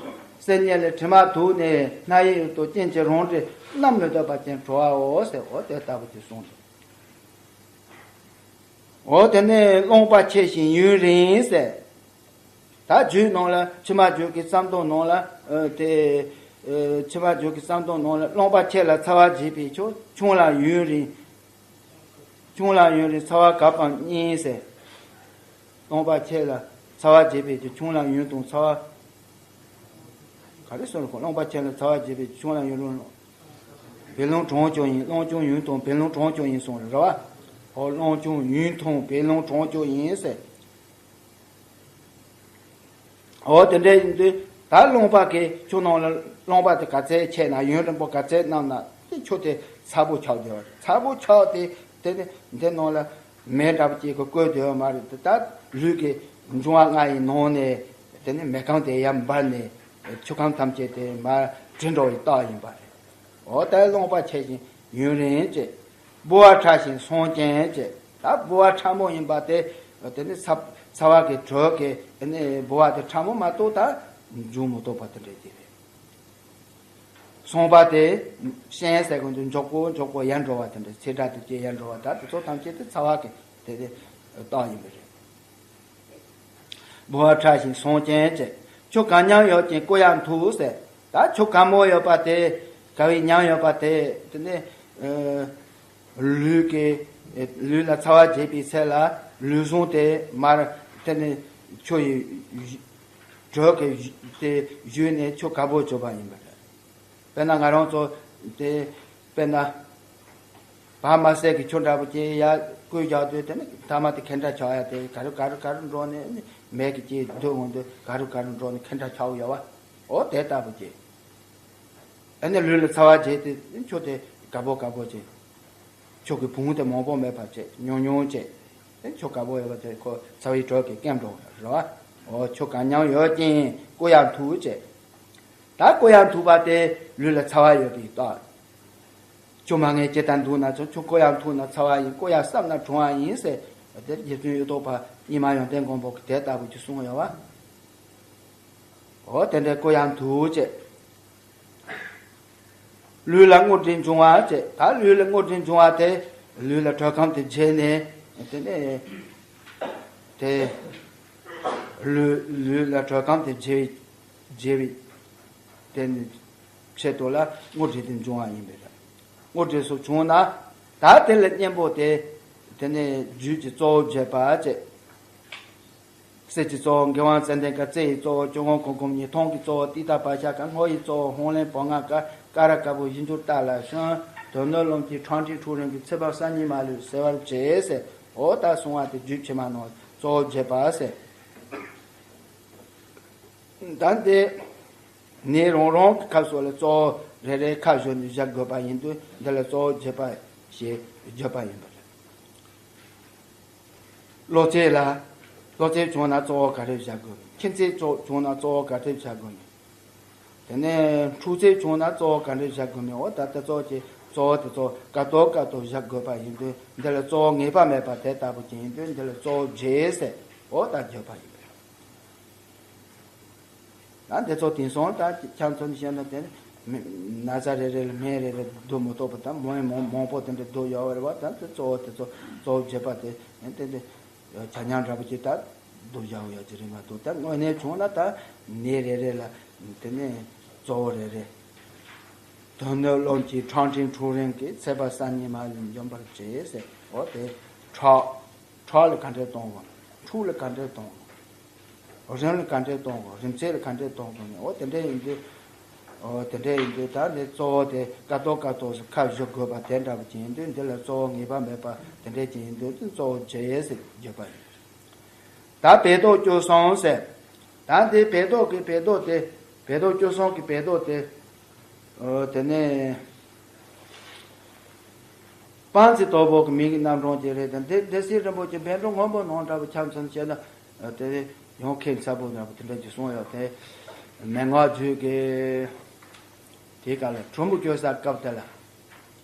སེམས་ཉིད་ལས་དྲི་མ་དུག་ནི་སྣ་ཡི་ཡུལ་དུ་རྐྱེན་གྱིས་རང་གྲོལ་རྣམ་མི་འདོད་པ་ཅན་གྲོལ་བའོ་ཟེར། འོ་དེ་ལྟ་བུ་ཅིག་གསུངས་འདུག་འོ་དེ་ནས་རློན་པ་ཆེ་ཞིང་ཡུན་རིང་ཟེར། ད་རྒྱུད་ནང་ལ་ཕྱི་མ་རྒྱུད་ཀྱི་བརྩམས་སྟོན་ནང་ལ་ཨ་དེ་ཨ་ཕྱི་མ་རྒྱུད་ཀྱི་བརྩམས་སྟོན་ནང་ལ་རློན་པ་ཆེ་ལ་ཚ་བ་རྒྱས་པའི་ཆུ་ཆུང་ལ་ཡུན་རིང་། ཆུང་ལ་ཡུན་རིང་ཚ་བ་གབ་པའམ་གཉིས་ཟེར། རློན་པ་ཆེ་ལ་ཚ་བ་རྒྱས་པའི་ཆུ་ཆུང་ལ་ཡུན་དང་ཚ་བ། ག་རེ་ཟེར་ཁོ་རློན་པ་ཆེ་ལ་ཚ་བ་རྒྱས་པའི་ཆུ་ཆུང་ལ་ཡུན་རིང་། བད་རློན་གྲང་ཆུང་ཡིན། རློན་ཆུང་ཡུན་དང་བད་རློན་གྲང་ཆུང་ཡིན་གསུངས་རེད་བ། འོ་རློན་ཆུང་ཡུན་དང་བད་རློན་གྲང་ཆུང་ཡིན་ཟེར། འོ་དེ་འདྲ་ཡིན་དུས་ད་རློན་པ་གི་ཆུ་ནང་ལ་རློན་པ་དེ་ག་ཚད་ཆད་ན་ཡུན་རིང་པོ་ག་ཚད་བསྣམས་ན་དེ་ཆུ་དེ་ཚ་པོ་ཆགས་བསྡད་པ་རེད། ཚ་པོ་ཆགས་དེ་དེ་ནི་འདི་ནང་ལ་མེ་འདྲ་པོ་ཅིག་གིས་བསྐོལ་བསྡད་པ་མ་རེད་དེ། ད་ལུས་ཀྱི་འབྱུང་བ་ལྔ་ཡི་ནང་ནས་དེ་ནི་མེ་ཁམས་དེ་ཡར་འབར་ནས་ཆུ་ཁམས་ཐམས་ཅད་དེ་མར་དྲི་འགྲོ་བའི་རྟགས་ཡིན་པ་རེད། འོ་ད་རློན་པ་ཆེ་ཞིང་ཡུན་རིང་བཅས། ལྦུ་བ་ཕྲ་ཞིང་སངས་རྐྱང་བཅས། ད་ལྦུ་བ་ཕྲ་མོ་ཡིན་པ་དེ་དེ་ནི་ཚ་ཚ་བ་གི་དྲོད་ཀྱིས་དེ་ནི་ལྦུ་བ་དེ་ཕྲ་མོ་མ་གཏོགས་ད་འབྱུང་མི་ཐུབ་པ་དེ་འདྲ་ཅིག་རེད། སངས་པ་དེ་སྐྱང་ཟེར་གོ་འདུག་མགྱོགས་པོ་མགྱོགས་པོ་ཡལ་འགྲོ་བ་དེ་འདྲ། ཚེ་སྒྲ་དེ་ཅིག་ཡལ་འགྲོ་བ། ད་དེ་ཚོ་ཐམས་ཅད་དེ་ཚ་བ་གི་དེ་དེ་རྟགས་ཡིན་པ་རེད། ལྦུ་བ་ཕྲ་ཞིང་སངས་རྐྱང་བཅས། ཆུ་གང་མཉམ་ཡོད་ཅིང་བསྐོལ་ཡང་འཐུང་ཟེར། ད་ཆུ་གང་མོ་ཡོད་པ་དེ་ག་བའི་མཉམ་ཡོད་པ་དེ་དེ་ནི་ཨ་ལུས་ཀྱི་ལུས་ལ་ཚ་བ་རྒྱས་པའི་ཚད་ལ་ལུས་ཟུངས་དེ་མར་དེ་ནི་ཆུ་ཡི་དྲོད་ཀྱི་དེ་བཞུས་ནས་ཆུ་ག་བོ་བྱོས་པ་ཡིན་པ་རེད། དཔེར་ན་ང་རང་ཚོ་དེ་དཔེར་ན་བ་མ་ཟད་ཀྱི་ཆུ་འདྲ་པོ་ཅིག་ཡར་བསྐོལ་རྒྱག་དུས་དེ་ནི་ཐ་མ་དེ་ཁེ་འདྲ་ཆགས་ཡ་དེ་ག་རུ་ག་རུ་ག་རུ་འགྲོ་ནས་ནི་མེ་གི་ཅིག་སྡུག་འོང་དུས་ག་རུ་ག་རུ་འགྲོ་ནས་ཁེ་འདྲ་ཆགས་ཡོད་བ། འོ་དེ་ལྟ་བུ་ཅིག་ཨ་ནི་ལུས་ལ་ཚ་བ་རྒྱས་ཏེ་ཆུ་དེ་ག་བོ་ག་བོ་ཅིག་ཆུ་གི་བུང་དེ་མང་པོ་མེད་པ་བྱས་ཉུང་ཉུང་བྱས། ཆུ་ག་བོ་ཡོད་པ་དེ་ཁོ་ཚ་བའི་དྲོད་ཀྱིས་སྐེམ་འགྲོ་རེད་བ། འོ་ཆུ་གང་མཉམ་ཡོད་ཅིང་བསྐོལ་ཡང་འཐུང་བྱས། ད་བསྐོལ་ཡང་འཐུང་བ་དེ་ལུས་ལ་ཚ་བ་ཡོད་པའི་རྟགས། ཆུ་མ་ངས་ཇི་ལྟར་འདུག་ན་ཚོ་ཆུ་བསྐོལ་ཡང་འཐུང་ན་ཚ་བ་ཡིན། བསྐོལ་ཡང་བསམ་ན་གྲང་བ་ཡིན་ཟེར། དེར་རྗེ་བཙུན་གཡུ་ཐོག་པ་རྙིང་མ་ཡོན་ཏན་མགོན་པོ་གིས་དེ་ལྟ་བུ་ཅིག་གསུངས་ཡོད་བ། འོ་དེ་འདྲའི་བསྐོལ་ཡང་འཐུང་བྱས། ལུས་ལ་རྔུལ་དྲི་འབྱུང་བ་བཅས། ད་ལུས་ལ་རྔུལ་དྲི་འབྱུང་བ་དེ་ལུས་ལ་དྲོད་ཁམས་དེ་བརྗེ་ནས་དེ་ནས་དེ་ལུས་ལུས་ལ་དྲོད་ཁམས་དེ་བརྗེ་བའི་བརྗེ་བའི་དེ་ནི་ཆེད་དུ་ལ་རྔུལ་དྲི་དེ་འབྱུང་བ་ཡིན་པས། རྔུལ་དྲི་སོགས་བྱུང་ན་ད་དེ་ལ་གཉེན་པོ་དེ་དེ་ནས་རྒྱུད་ཀྱི་གཙོ་བོ་བརྗོད་པ་བཅས། གསེར་གྱི་གཙོ་བོ་མགོན་དབང་ཙནྡན་དཀར། རྩེ་ཡི་གཙོ་བོ་སྐྱོ་ངལ་གུར་གུམ་གཉིས། ཐང་གི་གཙོ་བོ་ཏི་ཏ་པ་ཤ་ཀ། སྔོ་ཡི་གཙོ་བོ་ཧོང་ལེན་བོང་ང་དཀར། ཀ་ར་དཀར་པོ་བཞི་འགྱུར་རྟ་ལ་ཤོན། དོན་ནི་རློན་གྱི་ཁྲག་མཁྲིས་འཁྲུ་རིམ་གྱིས། ཚེ་འཕགས་སང་ཉིན་མ་ལུས་སེལ་བར་བྱེད་ཟེར། འོ་ད་གསུང་བ་དེ་རྒྱུད་ཕྱི་མ་ནང་གཙོ་བོ་བརྗོད་པ་ཟེར། ད་འདི་ནི་རང་རང་གི་སྐབས་སུ་ལ་གཙོ་བོ་རེ་རེ་ཁ་བཞོན་ནས་བཞག་དགོས་པ་ཡིན་དུས་འདི་ལ་གཙོ་བོ་བརྗོད་པ་ཞེས་བརྗོད་པ་ཡིན་པ་རེད། གློ་ཚད་ལ། གློ་ཚད་བྱུང་ན་གཙོ་བོ་ག་རེ་བཞག་དགོས་མིན། ཁྱི་ཚད་གཙོ་བྱུང་ན་གཙོ་བོ་ག་རེ་བཞག་དགོས་མིན། དེ་ནས་འཁྲུག་ཚད་བྱུང་ན་གཙོ་བོ་ག་རེ་བཞག་དགོས་མིན། འོ་ད་ལྟ་གཙོ་བོ་ཅིག་གཙོ་བོ་དེ་ཚོ་སྐབས་ཐོག་སྐབས་ཐོག་བཞག་དགོས་པ་ཡིན་དུས་འདི་ལ་གཙོ་བོ་ངེས་པ་མེད་པ་དེ་ལྟ་བུ་ཅིག་ཡིན་དུས་འདི་ལ་གཙོ་བོ་བརྗོད་ཟེར། འོ་ད་བརྗོད་པ་ཡིན་པས། ད་འདི་ཚོ་དེང་སང་ད་ཁྱམས་ཚོ་ནས་བཤད་ན་དེ་ནི་ན་ཚ་རེ་རེ་ལ་སྨན་རེ་རེ་བསྡུ་མི་ཐུབ་པ་དང་མང་མང་མང་པོ་དེ་འདྲ་བསྡུ་ཡོད་རེད་བ། ད་འདི་གཙོ་བོ་དེ་ཚོ་གཙོ་བོ་བརྗོད་པ་དེ་དེ་འདི་ཆ་མཉམ་འདྲ་པོ་ཅིག་ད་བསྡུ་བཞག་ཡོད་ཀྱི་རེད་མ་གཏོགས། ད་དངོས་གནས་བྱུང་ན་ད་ནད་རེ་རེ་ལ་དེ་ནི་གཙོ་བོ་རེ་རེ། དོན་སྣོད་རློམ་གྱི་ཁྲག་ཕྲན་འཁྲུགས་རིམ་གྱིས། ཚེ་འཕོས་ས་གཉིས་མ་ལས་འབྱོངས་པར་བྱེད་ཟེར། འོ་དེ་ཁྲག་ཁྲག་ལ་ག་འདྲས་གཏོང་དགོས། འཁྲུགས་ལ་ག་འདྲས་གཏོང་དགོས། རིམས་ལ་ག་འདྲས་གཏོང་དགོས། རིམས་ཚད་ལ་ག་འདྲས་གཏོང་དགོས་ནས། འོ་དེ་འདྲས་ཡིན་དུས། འོ་དེ་འདྲས་ཡིན་དུས་ད་འདི་གཙོ་བོ་དེ་ཀ་ཏོག་ཀ་ཏོག་ཙམ་ཁ་བཞུ་དགོས་པ་དེ་འདྲ་པོ་ཅིག་ཡིན་དུས། འདི་ལ་གཙོ་བོ་ངེས་པ་མེད་པ་དེ་འདྲས་ཅིག་ཡིན་དུས། འདི་གཙོ་བོ་བྱེད་ཟེར་བརྗོད་པ་ཡིན། ད་བལ་ཏོག་བཅུ་གསུམ་ཟེར། ད་འདི་བལ་ཏོག་གི་བལ་ཏོག་དེ། བལ་ཏོག་བཅུ་གསུམ་གྱི་བལ་ཏོག་དེ། འོ་དེ་ནས་སྤང་རྩི་དོག་པོ་གི་མིང་གི་རྣམ་གྲངས་ཅིག་རེད། དེ་འདི་སྡེ་སྲིད་རིན་པོ་ཆེ་བཻ་ཌཱུརྱ་སྔོན་པོ་ནང་འདྲ་པོ་ཆ་མཚོན་བྱས་ན། དེ་ཡང་ཁྱད་མཚར་པོ་འདྲ་པོ་དེ་འདྲ་ཅིག་གསུངས་ཡོད་དེ། མན་ངག་རྒྱུད་ཀྱི་དེའི་སྐབས་ལ་གྲུམ་བུ་བཀོད་ས་སྐབས་དེ་ལ།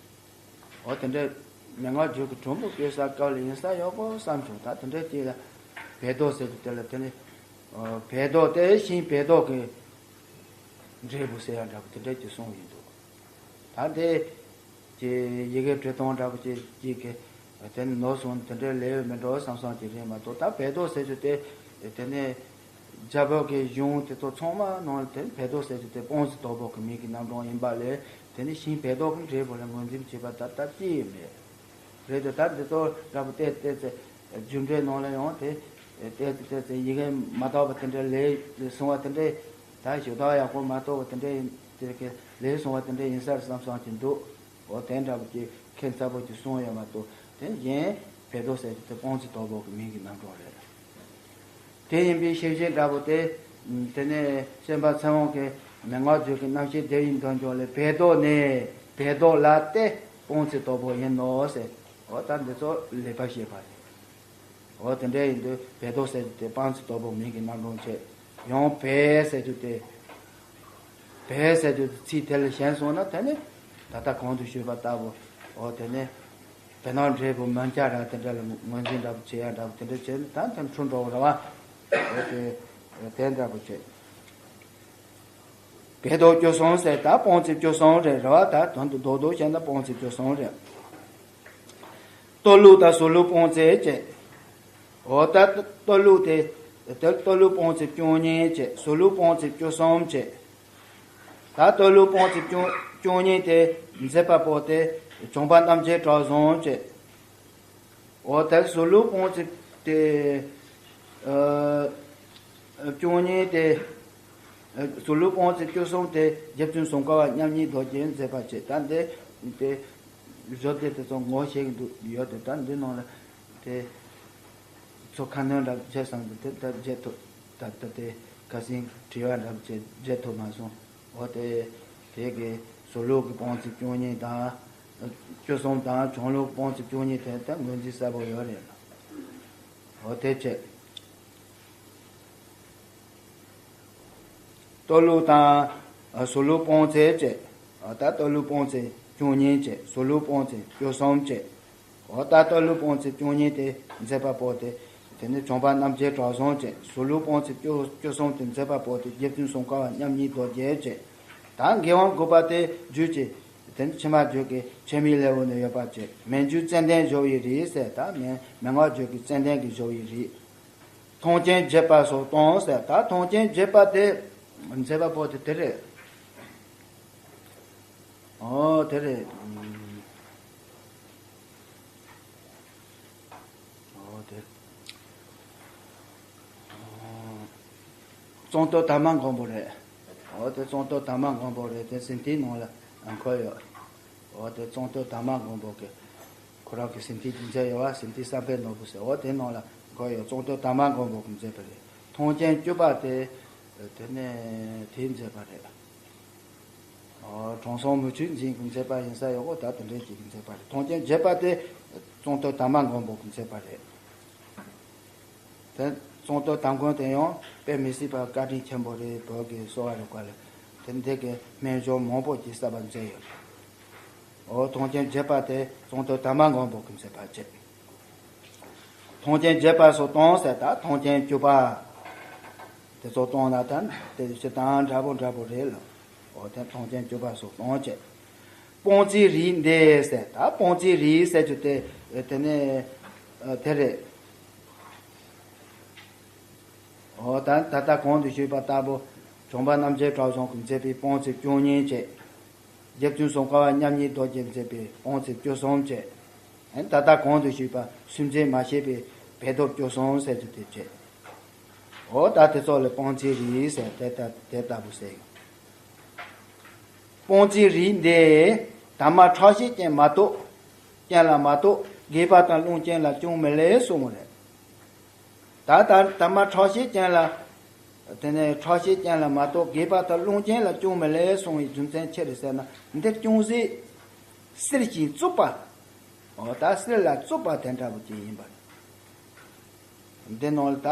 འོ་དེ་འདྲ་མན་ངག་རྒྱུད་ཀྱི་གྲུམ་བུ་བཀོད་ས་སྐབས་ལ་ཡིན་ས་ཡོད་གོ་བསམ་བྱུང་། ད་དེ་འདྲ་ཅིག་ལ་བལ་ཏོག་ཟེར་གི་དེ་ལ་དེ་ནི། འོ་བལ་ཏོག་དེ་ཤིང་བལ་ཏོག་གི་འབྲས་བུ་ཟེར་ཡ་འདྲ་པོ་དེ་འདྲ་ཅིག་གསུངས་ཡོད་འདུག་ད་དེ་ཀྱི་ཡི་གེ་འབྲི་སྟངས་འདྲ་པོ་ཅིག་ཅིག་གི་དེ་ནི་ནོར་སོང་། དེ་འདྲའི་ལས་ཡོད་མི་འགྲོ་བསམ་བསམ་ཅིག་རེད་མ་གཏོགས། ད་བལ་ཏོག་ཟེར་རྒྱུ་དེ་དེ་ནི་རྒྱ་བོད་ཀྱི་གཞུང་དེ་ཚོ་ཚང་མ་ནང་ལ་དེ་བལ་ཏོག་ཟེར་རྒྱུ་དེ་སྤང་རྩི་དོག་པོ་གི་མིང་གི་རྣམ་གྲངས་ཡིན་པ་ལས། དེ་ནི་ཤིང་བལ་ཏོག་གི་འབྲས་བུ་ལ་ངོས་འཛིན་བྱེད་པ་ད་ལྟ་ཅི་ཡང་མེད། རེད་དེ། ད་འདི་ཚོ་འདྲ་པོ་བལྟས་བལྟས་ཚེ། རྒྱུ་འབྲས་ནང་ལ་ཡང་དེ་བལྟས་བལྟས་ཚེ་ཡི་གེ་མ་དག་པ་དེ་འདྲ་ལས་སོང་བ་དེ་འདྲ། ད་ཞུ་དག་ཡག་པོ་མ་གཏོགས་པ་དེ་འདྲ་ཡིན། དེ་གི་ལས་སོང་བ་དེ་འདྲ་ཡིན་ས་རེད་བསམ་བསམ་གྱི་འདུག་འོ་དེ་འདྲ་པོ་ཅིག་ཁྱད་མཚར་པོ་ཅིག་གསུངས་ཡོད་མ་གཏོགས། དེ་གཞན་བལ་ཏོག་ཟེར་གྱི་དེ་སྤང་རྩི་དོག་པོ་གི་མིང་གི་རྣམ་གྲངས་རེད། དེ་ཡིན་པའི་ཤེས་བྱེད་འདྲ་པོ་དེ། དེ་ནས་སེམས་དཔའ་ཚེ་དབང་གིས་མན་ངག་རྒྱུད་ཀྱི་རྣམ་བཤད་ལྡེབ་ཡིག་འདོན་ཀྱང་ལས། བལ་ཏོག་ནི་བལ་ཏོག་ལ་སྟེ་སྤང་རྩི་དོག་པོ་ཡིན་ནོ་ཟེར། འོ་ད་འདི་ཚོ་ལེགས་པར་བཤད་པ་རེད། འོ་དེ་འདྲ་ཡིན་དུས་བལ་ཏོག་ཟེར་རྒྱུ་དེ་སྤང་རྩི་དོག་པོ་མིང་གི་རྣམ་གྲངས་བྱས། ཡང་བལ་ཟེར་རྒྱུ་དེ། བལ་ཟེར་རྒྱུ་དེ་ཚིག་དེ་ལ་ཞེན་སོང་ན། དེ་ནི་ད་ལྟ་གོང་དུ་ཞུས་པ་ལྟ་བུ། འོ་དེ་ནི་བལ་ནག་འབྲས་བུ་མན་ཆད་ར་དེ་འདྲ་ལ་ངོས་འཛིན་འདྲ་པོ་བྱེད་ཡ་འདྲ་པོ་དེ་འདྲ་བྱས་ན། ད་དེ་འཁྲུལ་འགྲོ་བ་རེད་བ། འོ་དེ་དེ་འདྲ་པོ་བྱས། བལ་ཏོག་བཅུ་གསུམ་ཟེར། ད་སྤང་རྩི་བཅུ་གསུམ་རེད། རེད་བ། ད་དོན་དུ་རྡོག་རྡོག་བཤད་ན་སྤང་རྩི་བཅུ་གསུམ་རེད། ལྟོ་ལུག་དང་ཟོ་ལུག་སྤང་རྩི་བཅས། འོ་ད་ལྟོ་ལུག་དེ། དེ་ལྟོ་ལུག་སྤང་རྩི་བཅུ་གཉིས་བཅས། ཟོ་ལུག་སྤང་རྩི་བཅུ་གསུམ་བཅས། ད་ལྟོ་ལུག་སྤང་རྩི་བཅུ་བཅུ་གཉིས་དེ་མཛད་པ་པོ་དེ་བྱམས་པ་རྣམ་རྒྱལ་གྲགས་བཟང་བཅས། འོ་དེ་ཟོ་ལུག་སྤང་རྩི་དེ། ཨ། བཅུ་གཉིས་དེ། ཨ། ཟོ་ལུག་སྤང་རྩི་བཅུ་གསུམ་དེ་རྗེ་བཙུན་སུམ་མཁའ་པ་མཉམ་ཉིད་རྡོ་རྗེས་མཛད་པ་བཅས། ད་འདི་དེ་བཟོ་དེ་དེ་ཚོ་ངོ་ཤེས་ཀྱི་འདུག་ཡོད་དེ། ད་འདི་ནང་ལ་དེ་ཚོ་ཁ་སྣོན་འདྲ་བྱས་སོང་དུས་དེ་ད་བརྗེད་ཐུབ། ད་ལྟ་དེ་ཁ་སང་དྲི་བ་འདྲ་བྱས་བརྗེད་ཐུབ་མ་སོང་། འོ་དེ་དེ་གི་ཟོ་ལུག་གི་སྤང་རྩི་བཅུ་གཉིས་དང་། བཅུ་གསུམ་དང་། བྱང་ལུག་སྤང་རྩི་བཅུ་གཉིས་དེ་ད་ངོས་འཛིན་གསལ་པོ་ཡོད་རེད། འོ་དེ་བྱས། ལྟོ་ལུག་དང་། ཨ། ཟོ་ལུག་སྤང་རྩི་བཅས། ཨ། ད་ལྟོ་ལུག་སྤང་རྩི་བཅུ་གཉིས་བཅས། ཟོ་ལུག་སྤང་རྩི་བཅུ་གསུམ་བཅས། འོ་ད་ལྟོ་ལུག་སྤང་རྩི་བཅུ་གཉིས་དེ་མཛད་པ་པོ་དེ། དེ་ནི་བྱམས་པ་རྣམ་རྒྱལ་གྲགས་བཟང་བཅས། ཟོ་ལུག་སྤང་རྩི་བཅུ་བཅུ་གསུམ་དེ་མཛད་པ་པོ་དེ་རྗེ་བཙུན་སུམ་མཁའ་པ་མཉམ་ཉིད་རྡོ་རྗེ་བཅས། ད་མགོ་བོ་དགུ་པ་དེ་རྒྱུད་ཀྱི། དེ་ནི་ཕྱི་མ་རྒྱུད་ཀྱི་ཆེན་མོའི་ལེའུ་ནས་ཡོད་པ་བཅས། མན་ཇུ་ཙན་དན་བཞི་བོའི་རིགས་ཟེར། ད་མན་མན་ངག་རྒྱུད་ཀྱི་ཙན་དན་གྱི་བཞི་བོའི་རིགས། ཐང་ཆེན་བརྒྱད་པ་སོགས་དང་ཟེར། ད་ཐང་ཆེན་བརྒྱད་པ་དེ་མཛད་པ་པོ་དེ་དེ་རེད། ཨོ་དེ་རེད། ཨོ་དེ། ཨོ། གཙུག་ཏོར་དར་མ་མགོན་པོ་རེད། ཨོ་དེ་གཙུག་ཏོར་དར་མ་མགོན་པོ་རེད། དེ་ཟིན་ཐིའི་ནང་ལ་འཁོད་ཡོད། འོ་དེ་གཙུག་ཏོར་དར་མ་མགོན་པོ་གི་ཁོ་རང་གི་ཟིན་ཐིའི་རྒྱུ་མཚན་ཡོད་བ། ཟིན་ཐིའི་བསམ་འཕེལ་ནོར་བུ་ཟེར། འོ་དེ་ནང་ལ་འགོད་ཡོད། གཙུག་ཏོར་དར་མ་མགོན་པོ་གིས་མཛད་པ་རེད། ཐང་ཆེན་བཅུ་པ་དེ་དེ་ནས་དེས་མཛད་པ་རེད། ཨོ་དྲང་སྲོང་མུ་ཁྱུད་འཛིན་གྱིས་མཛད་པ་ཡིན་ས་ཡོད་གོ། ད་དེ་འདྲའི་ཅིག་གིས་མཛད་པ་རེད། ཐང་ཆེན་བརྒྱད་པ་དེ་གཙུག་ཏོར་དར་མ་མགོན་པོ་གིས་མཛད་པ་རེད། དེ་གཙུག་ཏོར་དར་མགོན་དེ་ཡང་དཔེ་མི་སྲིད་པ་བཀའ་དྲིན་ཆེན་པོ་རེད། བོད་ཀྱི་གསོ་བ་རིག་པ་ལ་དེ་འདི་གི་སྨན་སྦྱོར་མང་པོ་ཅིག་གསར་པ་མཛད་ཡོད། འོ་ཐང་ཆེན་བརྒྱད་པ་དེ་གཙུག་ཏོར་དར་མ་མགོན་པོ་གིས་མཛད་པ་བྱས། ཐང་ཆེན་བརྒྱད་པ་སོགས་དང་ཟེར། ད་ཐང་ཆེན་བཅུ་པ་དེ་ཚོ་དང་ལ་ད་དེ་སྤྱིར་བཏང་འདྲ་པོ་འདྲ་པོ་རེད་ལ། འོ་དེ་ཐང་ཆེན་བཅུ་པ་སོགས་དང་བཅས། སྤང་རྩིའི་རིགས་འདི་ཟེར། ད་སྤང་རྩིའི་རིགས་ཟེར་རྒྱུ་དེ་དེ་ནས་དེ་རེད། འོ་ད་ད་ལྟ་གོང་དུ་ཞུས་པ་ལྟ་བུ་བྱམས་པ་རྣམ་རྒྱལ་གྲགས་བཟང་གིས་མཛད་པའི་སྤང་རྩི་བཅུ་གཉིས་བཅས། རྗེ་བཙུན་ཙོང་ཁ་པ་མཉམ་ཉིད་རྡོ་རྗེས་མཛད་པའི་དབང་ཚད་བཅུ་གསུམ་བྱས། ད་ལྟ་གོང་དུ་ཞུས་པ་སུན་འབྱིན་མ་བྱས་པའི་བདེ་སྟོབས་བཅུ་གསུམ་ཟེར་རྒྱུ་དེ་བྱས། འོ་ད་དེ་ཚོ་ལ་སྤང་བྱའི་རིགས་ཟེར་དེ་ལྟ་དེ་ལྟ་བུ་ཟེར། སྤང་བྱའི་རིགས་འདི་དམ་པ་ཁྲག་ཤེད་ཅན་མ་གཏོགས་ཅན་ལ་མ་གཏོགས་རྒས་པ་དང་རླུང་ཅན་ལ་ཅུང་མི་ལེགས་གསུངས་པ་རེད། ད་ལྟ་དམ་པ་ཁྲག་ཤེད་ཅན་ལ། དེ་ནས་ཁྲག་ཤེད་ཅན་ལ་མ་གཏོགས་རྒས་པ་དང་རླུང་ཅན་ལ་ཅུང་མི་ལེགས་གསུངས་པའི་རྒྱུ་མཚན་ཅི་རེད་ཟེར་ན། འདི་ཅུང་ཟད་བསིལ་ཞིང་རྩུབ་པ། འོ་ད་བསིལ་ལ་རྩུབ་པ་དེ་འདྲ་བོ་ཅིག་ཡིན་པ་རེད། འདི་ནང་ལ་ད་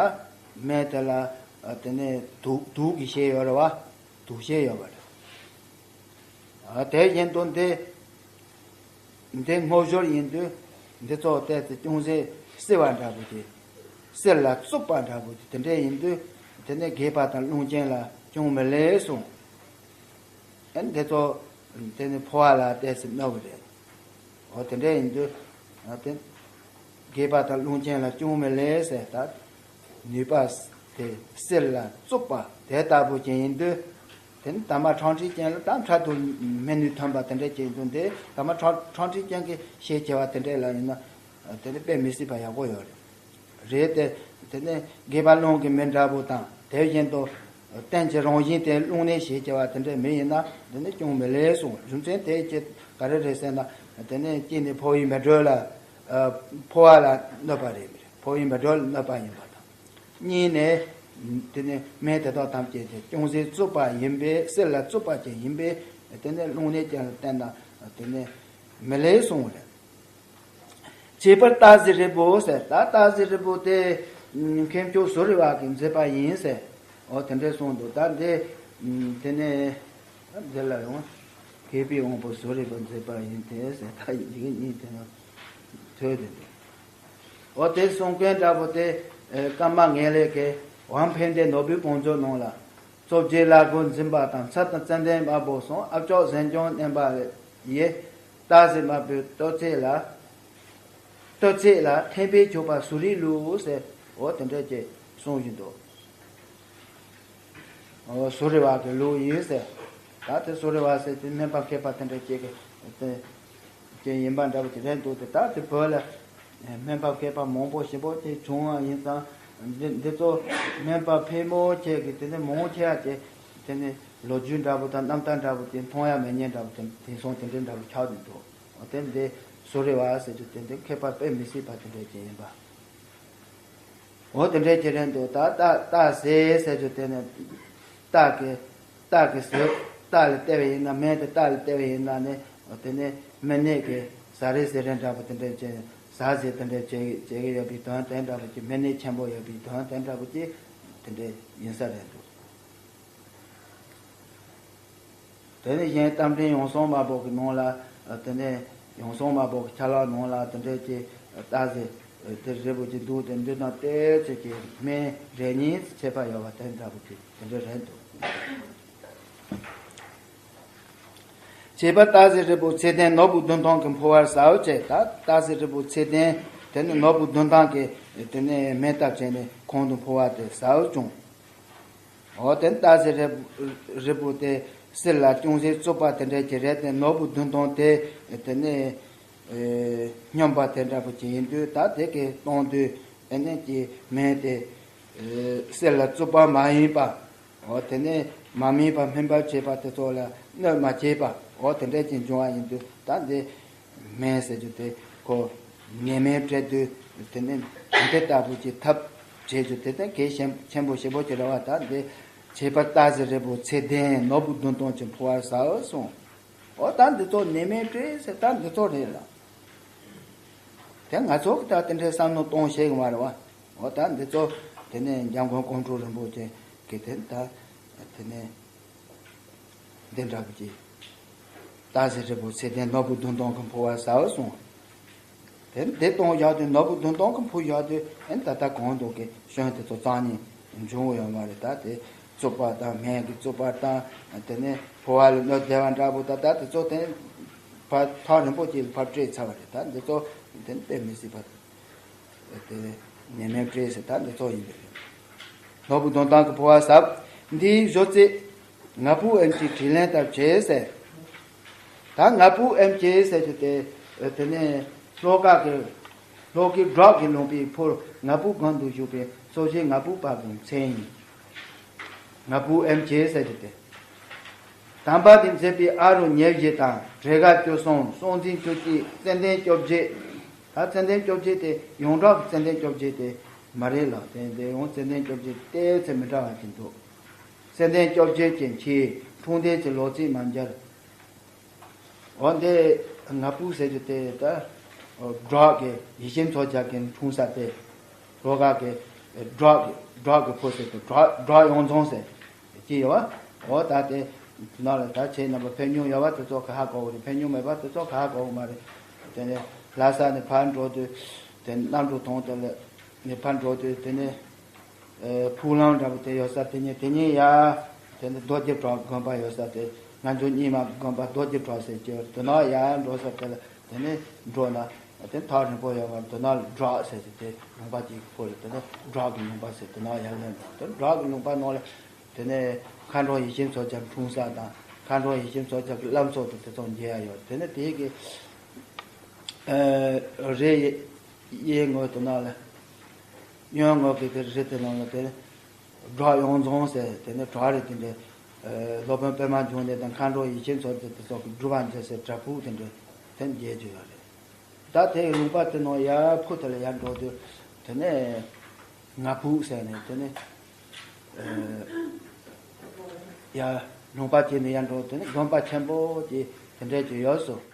སྨན་དེ་ལ་དེ་ནས་དུག་དུག་གི་བཤད་ཡོད་རེད་བ། དུག་བཤད་ཡོད་པ་རེད། དེ་བཞིན་དུ་འདི། འདི་སྔོ་ཞོར་ཡིན་དུས། འདི་ཚོ་བལྟས་ཚེ་ཅུང་ཟད་བསིལ་བ་འདྲ་པོ་ཅིག་བསིལ་ལ་རྩུབ་པ་འདྲ་པོ་ཅིག་དེ་འདྲ་ཡིན་དུས། དེ་ནས་རྒས་པ་དང་རླུང་ཅན་ལ་ཅུང་མི་ལེགས་གསུངས། ཨ་ནི་འདི་ཚོ་དེ་ནི་ཕོ་བ་ལ་བལྟས་ཚེ་གནོད་པ་རེད། འོ་དེ་འདྲ་ཡིན་དུས། ཨ་དེ། རྒས་པ་དང་རླུང་ཅན་ལ་ཅུང་མི་ལེགས་ཟེར་ད། ནུས་པ་དེ་བསིལ་ལ་རྩུབ་པ་དེ་ལྟ་བུ་ཅན་ཡིན་དུས། དེ་ནི་དམ་པ་ཁྲག་ཁྲིག་ཅན་ལ་དམ་ཕྲག་ཏུ་སྨན་ནུས་ཐོན་པ་དེ་འདྲ་ཅན་ཡིན་དུས། འདི་དམ་པ་ཁྲག་ཁྲག་ཁྲིག་ཅན་གྱི་ཞེས་བྱ་བ་དེ་འདྲ་ལ་ཡིན་ན། དེ་ནི་དཔེ་མི་སྲིད་པ་ཡག་པོ་ཡོད་རེད། རེད་དེ། དེ་ནི་རྒས་པ་རླུང་གི་མི་འདྲ་པོ་དང་དེ་བཞིན་དུ། རྟེན་གྱི་རང་བཞིན་དེ་རླུང་ནད་ཞེས་བྱ་བ་དེ་འདྲ་མི་ཡིན་ན་འདི་ནི་ཅུང་མི་ལེགས་གསུངས། རྒྱུ་མཚན་དེ་ཅི་ག་རེ་རེད་ཟེར་ན། དེ་ནི་གཅིག་ནི་ཕོ་བའི་མེ་དྲོད་ལ། ཕོ་བ་ལ་གནོད་པ་རེད། ཕོ་བའི་མེ་དྲོད་ལ་གནོད་པ་ཡིན་པ་དང་། གཉིས་ནས། དེ་ནི་སྨན་དེ་དག་ཐམས་ཅད་དེ་ཅུང་ཟད་རྩུབ་པ་ཡིན་པས་བསིལ་ལ་རྩུབ་པ་ཅན་ཡིན་པས། དེ་ནི་རླུང་ནད་ཅན་ལ་བརྟེན་ན་དེ་ནི་མི་ལེགས་གསུངས་རེད། བྱེད་པར་སྟག་གཟིག་རིལ་བུ་ཟེར། ད་སྟག་གཟིག་རིལ་བུ་དེ་མཁན་མཆོག་ཟུར་རེ་བ་གིས་མཛད་པ་ཡིན་ཟེར། འོ་དེ་འདྲས་གསུངས་འདུག་ད་འདི་དེ་ནས་འདི་ལ་ཡང་མཁས་པའི་དབང་པོ་ཟུར་རེ་བ་མཛད་པ་ཡིན་ཏེ་ཟེར། ད་ཡི་གེ་གཉིས་དེ་ནང་ཐོས་ཏེ་འདུག་འོ་དེ་གསུང་མཁན་འདྲ་པོ་དེ་ཀརྨ་ངེས་ལེགས་ཀྱིས་ཝང་ཕན་བདེ་ནོར་བུའི་བང་མཛོད་ནང་ལ། གཙོ་བྱས་བླ་སྒོ་འཛིན་པ་དང་ཚད་དང་ཙན་དན་དམར་པོ་སོགས་ཨ་ལྕོག་གཟན་ལྗོངས་བསྣན་པ་ཡི། སྟག་གཟིག་དམར་པོའི་སྟོད་ཚེགས་ལ། སྟོད་ཚེགས་ལ་ཐེམ་པས་བྱུག་པ་ཟུར་རེའི་ལུགས་ཟེར། འོ་དེ་འདྲ་ཅིག་གསུངས་བཞིན་འདུག་འོ་ཟུར་རེ་བ་གི་ལུགས་ཡིན་ཟེར། ད་དེ་ཟུར་རེ་བ་ཟེར་དེ་སྨན་པ་མཁས་པ་དེ་འདྲ་ཅིག་གི་དེ་ཅིག་ཡིན་པ་འདྲ་པོ་དེ་རེད་འདུག་དེ་ད་དེ་བོད་ལ་སྨན་པ་མཁས་པ་མང་པོ་ཞེ་པོ་ཅིག་བྱུང་བ་ཡིན་ཙང་། འདི་འདི་ཚོ་སྨན་པ་ཕལ་མོ་ཆེ་གི་དེ་ནི་མང་ཆེ་བ་ཅིག་དེ་ནི་ལོ་རྒྱུས་འདྲ་པོ་དང་རྣམ་ཐར་འདྲ་པོ་དེ་མཐོང་ཡ་མེད་མཁན་འདྲ་པོ་དེ་དེང་སང་དེ་འདྲའི་འདྲ་པོ་ཆགས་བསྡད་འདུག་འོ་དེ་འདི་ཟུར་རེ་བ་ཟེར་རྒྱུ་དེ་འདི་མཁས་པ་དཔེ་མི་སྲིད་པ་དེ་འདྲ་ཅིག་ཡིན་པ། འོ་དེ་འདྲ་ཅིག་རེད་འདུག་ད་སྟག་སྟག་གཟིག་ཟེར་རྒྱུ་དེ་ནི་སྟག་གི་སྟག་གི་ཟེར། སྟག་ལ་བལྟས་པ་ཡིན་ན། སྨན་དེ་སྟག་ལ་བལྟས་པ་ཡིན་ན་ནི། འོ་དེ་ནི་སྨན་ནད་ཀྱི་ཟ་རེ་ཟེར་རེ་འདྲ་པོ་དེ་འདྲ་ཅིག་ཟ་ཟེར་དེ་འདྲ་བྱེད་བྱེད་ཀྱི་ཡོད་པའི་དོན་དེ་འདྲ་པོ་ཅིག་སྨན་ནད་ཆེན་པོ་ཡོད་པའི་དོན་དེ་འདྲ་པོ་ཅིག་དེ་འདྲ་ཡིན་ས་རེད་འདུག་དེ་ནས་གཞན་རྟ་མགྲིན་ཡང་གསང་དམར་པོ་གི་ནང་ལ། དེ་ནས་ཡང་གསང་དམར་པོ་གི་ཆ་ལག་ནང་ལ་དེ་འདྲའི་ཅིག་སྟག་གཟིག་དེ་རིལ་བུ་ཅིག་འདུག་དེ་འདི་དང་བལྟས་ཚེ་ཅིག་སྨན་རེ་གཉིས་ཁྱད་པར་ཡོད་པ་དེ་འདྲ་པོ་ཅིག་དེ་འདྲ་རེད་འདུག་བྱེད་པར་སྟག་གཟིག་རིལ་བུ་ཚེ་བརྟན་ནོར་བུ་བདུན་སྟོང་གིས་འཕོ་བར་ཟ་འོ་ཅེས། ད་སྟག་གཟིག་རིལ་བུ་ཚེ་བརྟན་དེ་ནི་ནོར་བུ་བདུན་སྟོང་གིས་དེ་ནས་སྨན་བཏབ་བྱས་ནས་ཁོང་དུ་འཕོ་བ་དེ་ཟ་འོ་བྱུང་། འོ་དེ་སྟག་གཟིག་རིལ་རིལ་བུ་དེ་བསིལ་ལ་ཅུང་ཟད་རྩུབ་པ་དེ་འདྲ་ཅིག་རེད་དེ། ནོར་བུ་བདུན་སྟོང་དེ་དེ་ནས་སྙོམས་པ་དེ་འདྲ་པོ་ཅིག་ཡིན་དུས། ད་དེ་གི་གཏོང་དུས་ཨེ་ནས་ཀྱི་སྨན་དེ་བསིལ་ལ་རྩུབ་པ་མ་ཡིན་པ། འོ་དེ་ནས་མ་སྨིན་པ་སྨིན་པར་བྱེད་པ་དེ་ཚོ་ལ་གནོད་མ་བྱེད་པ། འོ་དེ་འདྲ་ཅིག་འབྱུང་བ་ཡིན་དུས། ད་འདི་སྨན་ཟེར་རྒྱུ་དེ་ཁོ་ནད་སྨན་སྤྲད་དུས་དེ་ནི་འདི་ལྟ་བུ་ཅིག་ཐབས་བྱེད་རྒྱུ་དེ་ནི་གལ་ཆེན་ཆེན་པོ་ཞེ་པོ་ཅིག་རེད་བ། ད་འདི་བྱེད་པར་སྟག་གཟིག་རིལ་བུ་ཚེ་བརྟན་ནོར་བུ་བདུན་སྟོང་གིས་འཕོ་བར་ཟ་འོ་གསུངས། འོ་ད་འདི་ཚོ་ནད་སྨན་སྤྲད་ཟེར་ད་འདི་ཚོ་རེད་ལ། དེ་ང་ཚོ་གི་ད་དེ་འདྲའི་བསམ་བློ་གཏོང་ཤེས་གི་མ་རེད་བ། འོ་ད་འདི་ཚོ་དེ་ནས་འཇམ་མགོན་ཀོང་སྤྲུལ་རིན་པོ་ཆེ་གི་དེ་ད་དེ་ནས། འདི་འདྲ་པོ་ཅིག་སྟག་གཟིག་རིལ་བུ་ཚེ་བརྟན་ནོར་བུ་བདུན་སྟོང་གིས་འཕོ་བར་ཟ་འོ་གསུངས། དེ་འདི་གཏོང་བཞག་དུས་ནོར་བུ་བདུན་སྟོང་གིས་འཕོ་བཞག་དུས་ཨེ་ད་ལྟ་གོང་དུ་གི་ཤོན་དེ་ཚོ་རྩ་ནས་འབྱུང་ཡོད་མ་རེད། ད་དེ་རྩུབ་པ་དང་སྨན་གྱི་རྩུབ་པ་དང་དེ་ནས་ཕོ་བ་ལ་གནོད་བདེ་བ་འདྲ་པོ་ད་ད་དེ་ཚོ་དེ་ཕར་ཐག་རིང་པོ་ཅིག་ལ་ཕར་བྲོས་ཚར་བ་རེད། ད་འདི་ཚོ་དེ་དཔེ་མི་སྲིད་པ། དེ་ནས་མེ་སྤྲེལ་ཟེར་ད་འདི་ཚོ་ཡིན་པས། ནོར་བུ་དོན་དམ་གྱི་འཕོ་བ་ཟབ། འདིའི་གཞུག་ཚེ་ང་ཕོ་ཨེམ་ཆི་དྲིས་ལན་ལྟར་བྱེད་ཟེར། ད་ང་བུ་ཨེམ་ཅེ་ཟེར་རྒྱུ་དེ། དེ་ནས་ཤློ་ཀ་གི། ཤློ་ཀའི་སྒྲོག་གི་ལུང་པའི་ཕུར་ང་བུ་སྒང་དུ་བཞུགས་པའི་སོ་བཞི་ང་བུ་པ་གི་མཚན་ཡིན། ང་བུ་ཨེམ་ཅེ་ཟེར་རྒྱུ་དེ། དམ་པ་དེས་མཛད་པའི་ཨ་རུ་ཉེར་བཞི་དང་དྲེ་ག་བཅུ་གསུམ་སྲོག་འཛིན་བཅུ་གཅིག་ཙན་དན་བཅོ་བརྒྱད། ད་ཙན་དན་བཅོ་བརྒྱད་དེ་ཡོངས་གྲགས་ཀྱི་ཙན་དན་བཅོ་བརྒྱད་དེ་མ་རེད་ལ། དེ་དེ་ཡང་ཙན་དན་བཅོ་བརྒྱད་དེ་ཚེ་མི་འདྲ་བ་ཅིག་འདུག་ཙན་དན་བཅོ་བརྒྱད་ཀྱི་ཁྱི། འཁྲུངས་ལྡན་གྱི་ལོ་ཚིགས་མ་འགྱུར། འོ་འདི་ང་བུ་ཟེར་རྒྱུ་དེ་ད་སྒྲོག་གི་ཡིད་བཞིན་མཚོ་རྒྱལ་གྱི་འཁྲུངས་ས་དེ། ཤློ་ཀ་གི་སྒྲོག་གི་སྒྲོག་གི་ཕུར་ཟེར་དུས་སྒྲོག་སྒྲོག་ཡོངས་རྫོགས་ཟེར་གྱི་ཡོད་བ། འོ་ད་དེ་ནང་ལ་ད་ཁྱེད་རྣམ་པ་ཕེབས་མྱོང་ཡོད་བ་དེ་ཚོ་ག་ཧ་གོ་གི་རེད། ཕེབས་མྱོང་མེད་པ་དེ་ཚོ་ག་ཧ་གོ་གི་མ་རེད། དེ་ནས་ལྷ་ས་ནས་ཕར་འགྲོ་དུས་དེ་གནམ་གྲུ་ཐོག་དེ་ལ་ནས་ཕར་འགྲོ་དུས་དེ་ནས། ཨེ། ཕུག་ལང་འདྲ་པོ་དེ་ཡོད་ས་དེ་ཉིད་དེ་ཉིད་ཡ། དེ་ནི་རྡོ་རྗེ་བྲག་དགོན་པ་ཡོད་ས་དེ། ང་ཚོ་རྙིང་མ་དགོན་པ་རྡོ་རྗེ་བྲག་ཟེར་གྱི་ཡོད། དེ་ན་ཡ་འགྲོ་ས་དེ་ལ་དེ་ནི་འགྲོ་ན་དེ་ཐག་རིང་པོ་ཡོད་པ། དེ་ན་སྒྲོག་ཟེར་གྱི་དེ་ལུང་པ་གཅིག་ཁོ་རེད། དེ་ནི་སྒྲོག་གི་ལུང་པ་ཟེར་དེ་ན་ཡ་ལེན་འགྲོ། དེ་སྒྲོག་གི་ལུང་པ་ནང་ལ་དེ་ནི་མཁའ་འགྲོ་ཡིད་བཞིན་མཚོ་རྒྱལ་འཁྲུངས་ས་དང་། མཁའ་འགྲོ་ཡིད་བཞིན་མཚོ་རྒྱལ་གྱི་བླ་མཚོ་དེ་དེ་ཚོ་མཇལ་ཡ་ཡོད། དེ་ནི་དེ་གི་ཨེ། རི་གཡས་ངོས་དེ་ན་ལ། གཡོན་ངོས་ཀྱི་དེ་རི་དེ་ནང་ལ་དེ་སྒྲོག་ཡོངས་རྫོགས་ཟེར་དེ་ནི་བྲག་རེད། དེ་འདྲའི་སློབ་དཔོན་པད་མ་འབྱུང་གནས་དང་མཁའ་འགྲོ་ཡེ་ཤེས་མཚོ་རྒྱལ་དེ་ཚོ་གི་སྒྲུབ་པ་མཛད་སའི་བྲག་ཕུག་དེ་འདྲ་དེ་མཇལ་རྒྱུ་ཡོད་རེད། ད་དེ་ལུང་པ་དེ་ནང་ཡར་ཕུ་དེ་ལ་ཡར་འགྲོ་དུས་དེ་ནས་ང་ཕུག་ཟེར་ནས་དེ་ནས་ཡར་ལུང་པ་དེ་ནས་ཡར་འགྲོ་དེ་ནས་དགོན་པ་ཆེན་པོ་དེ་དེ་འདྲ་ཅིག་ཡོད་སོང་།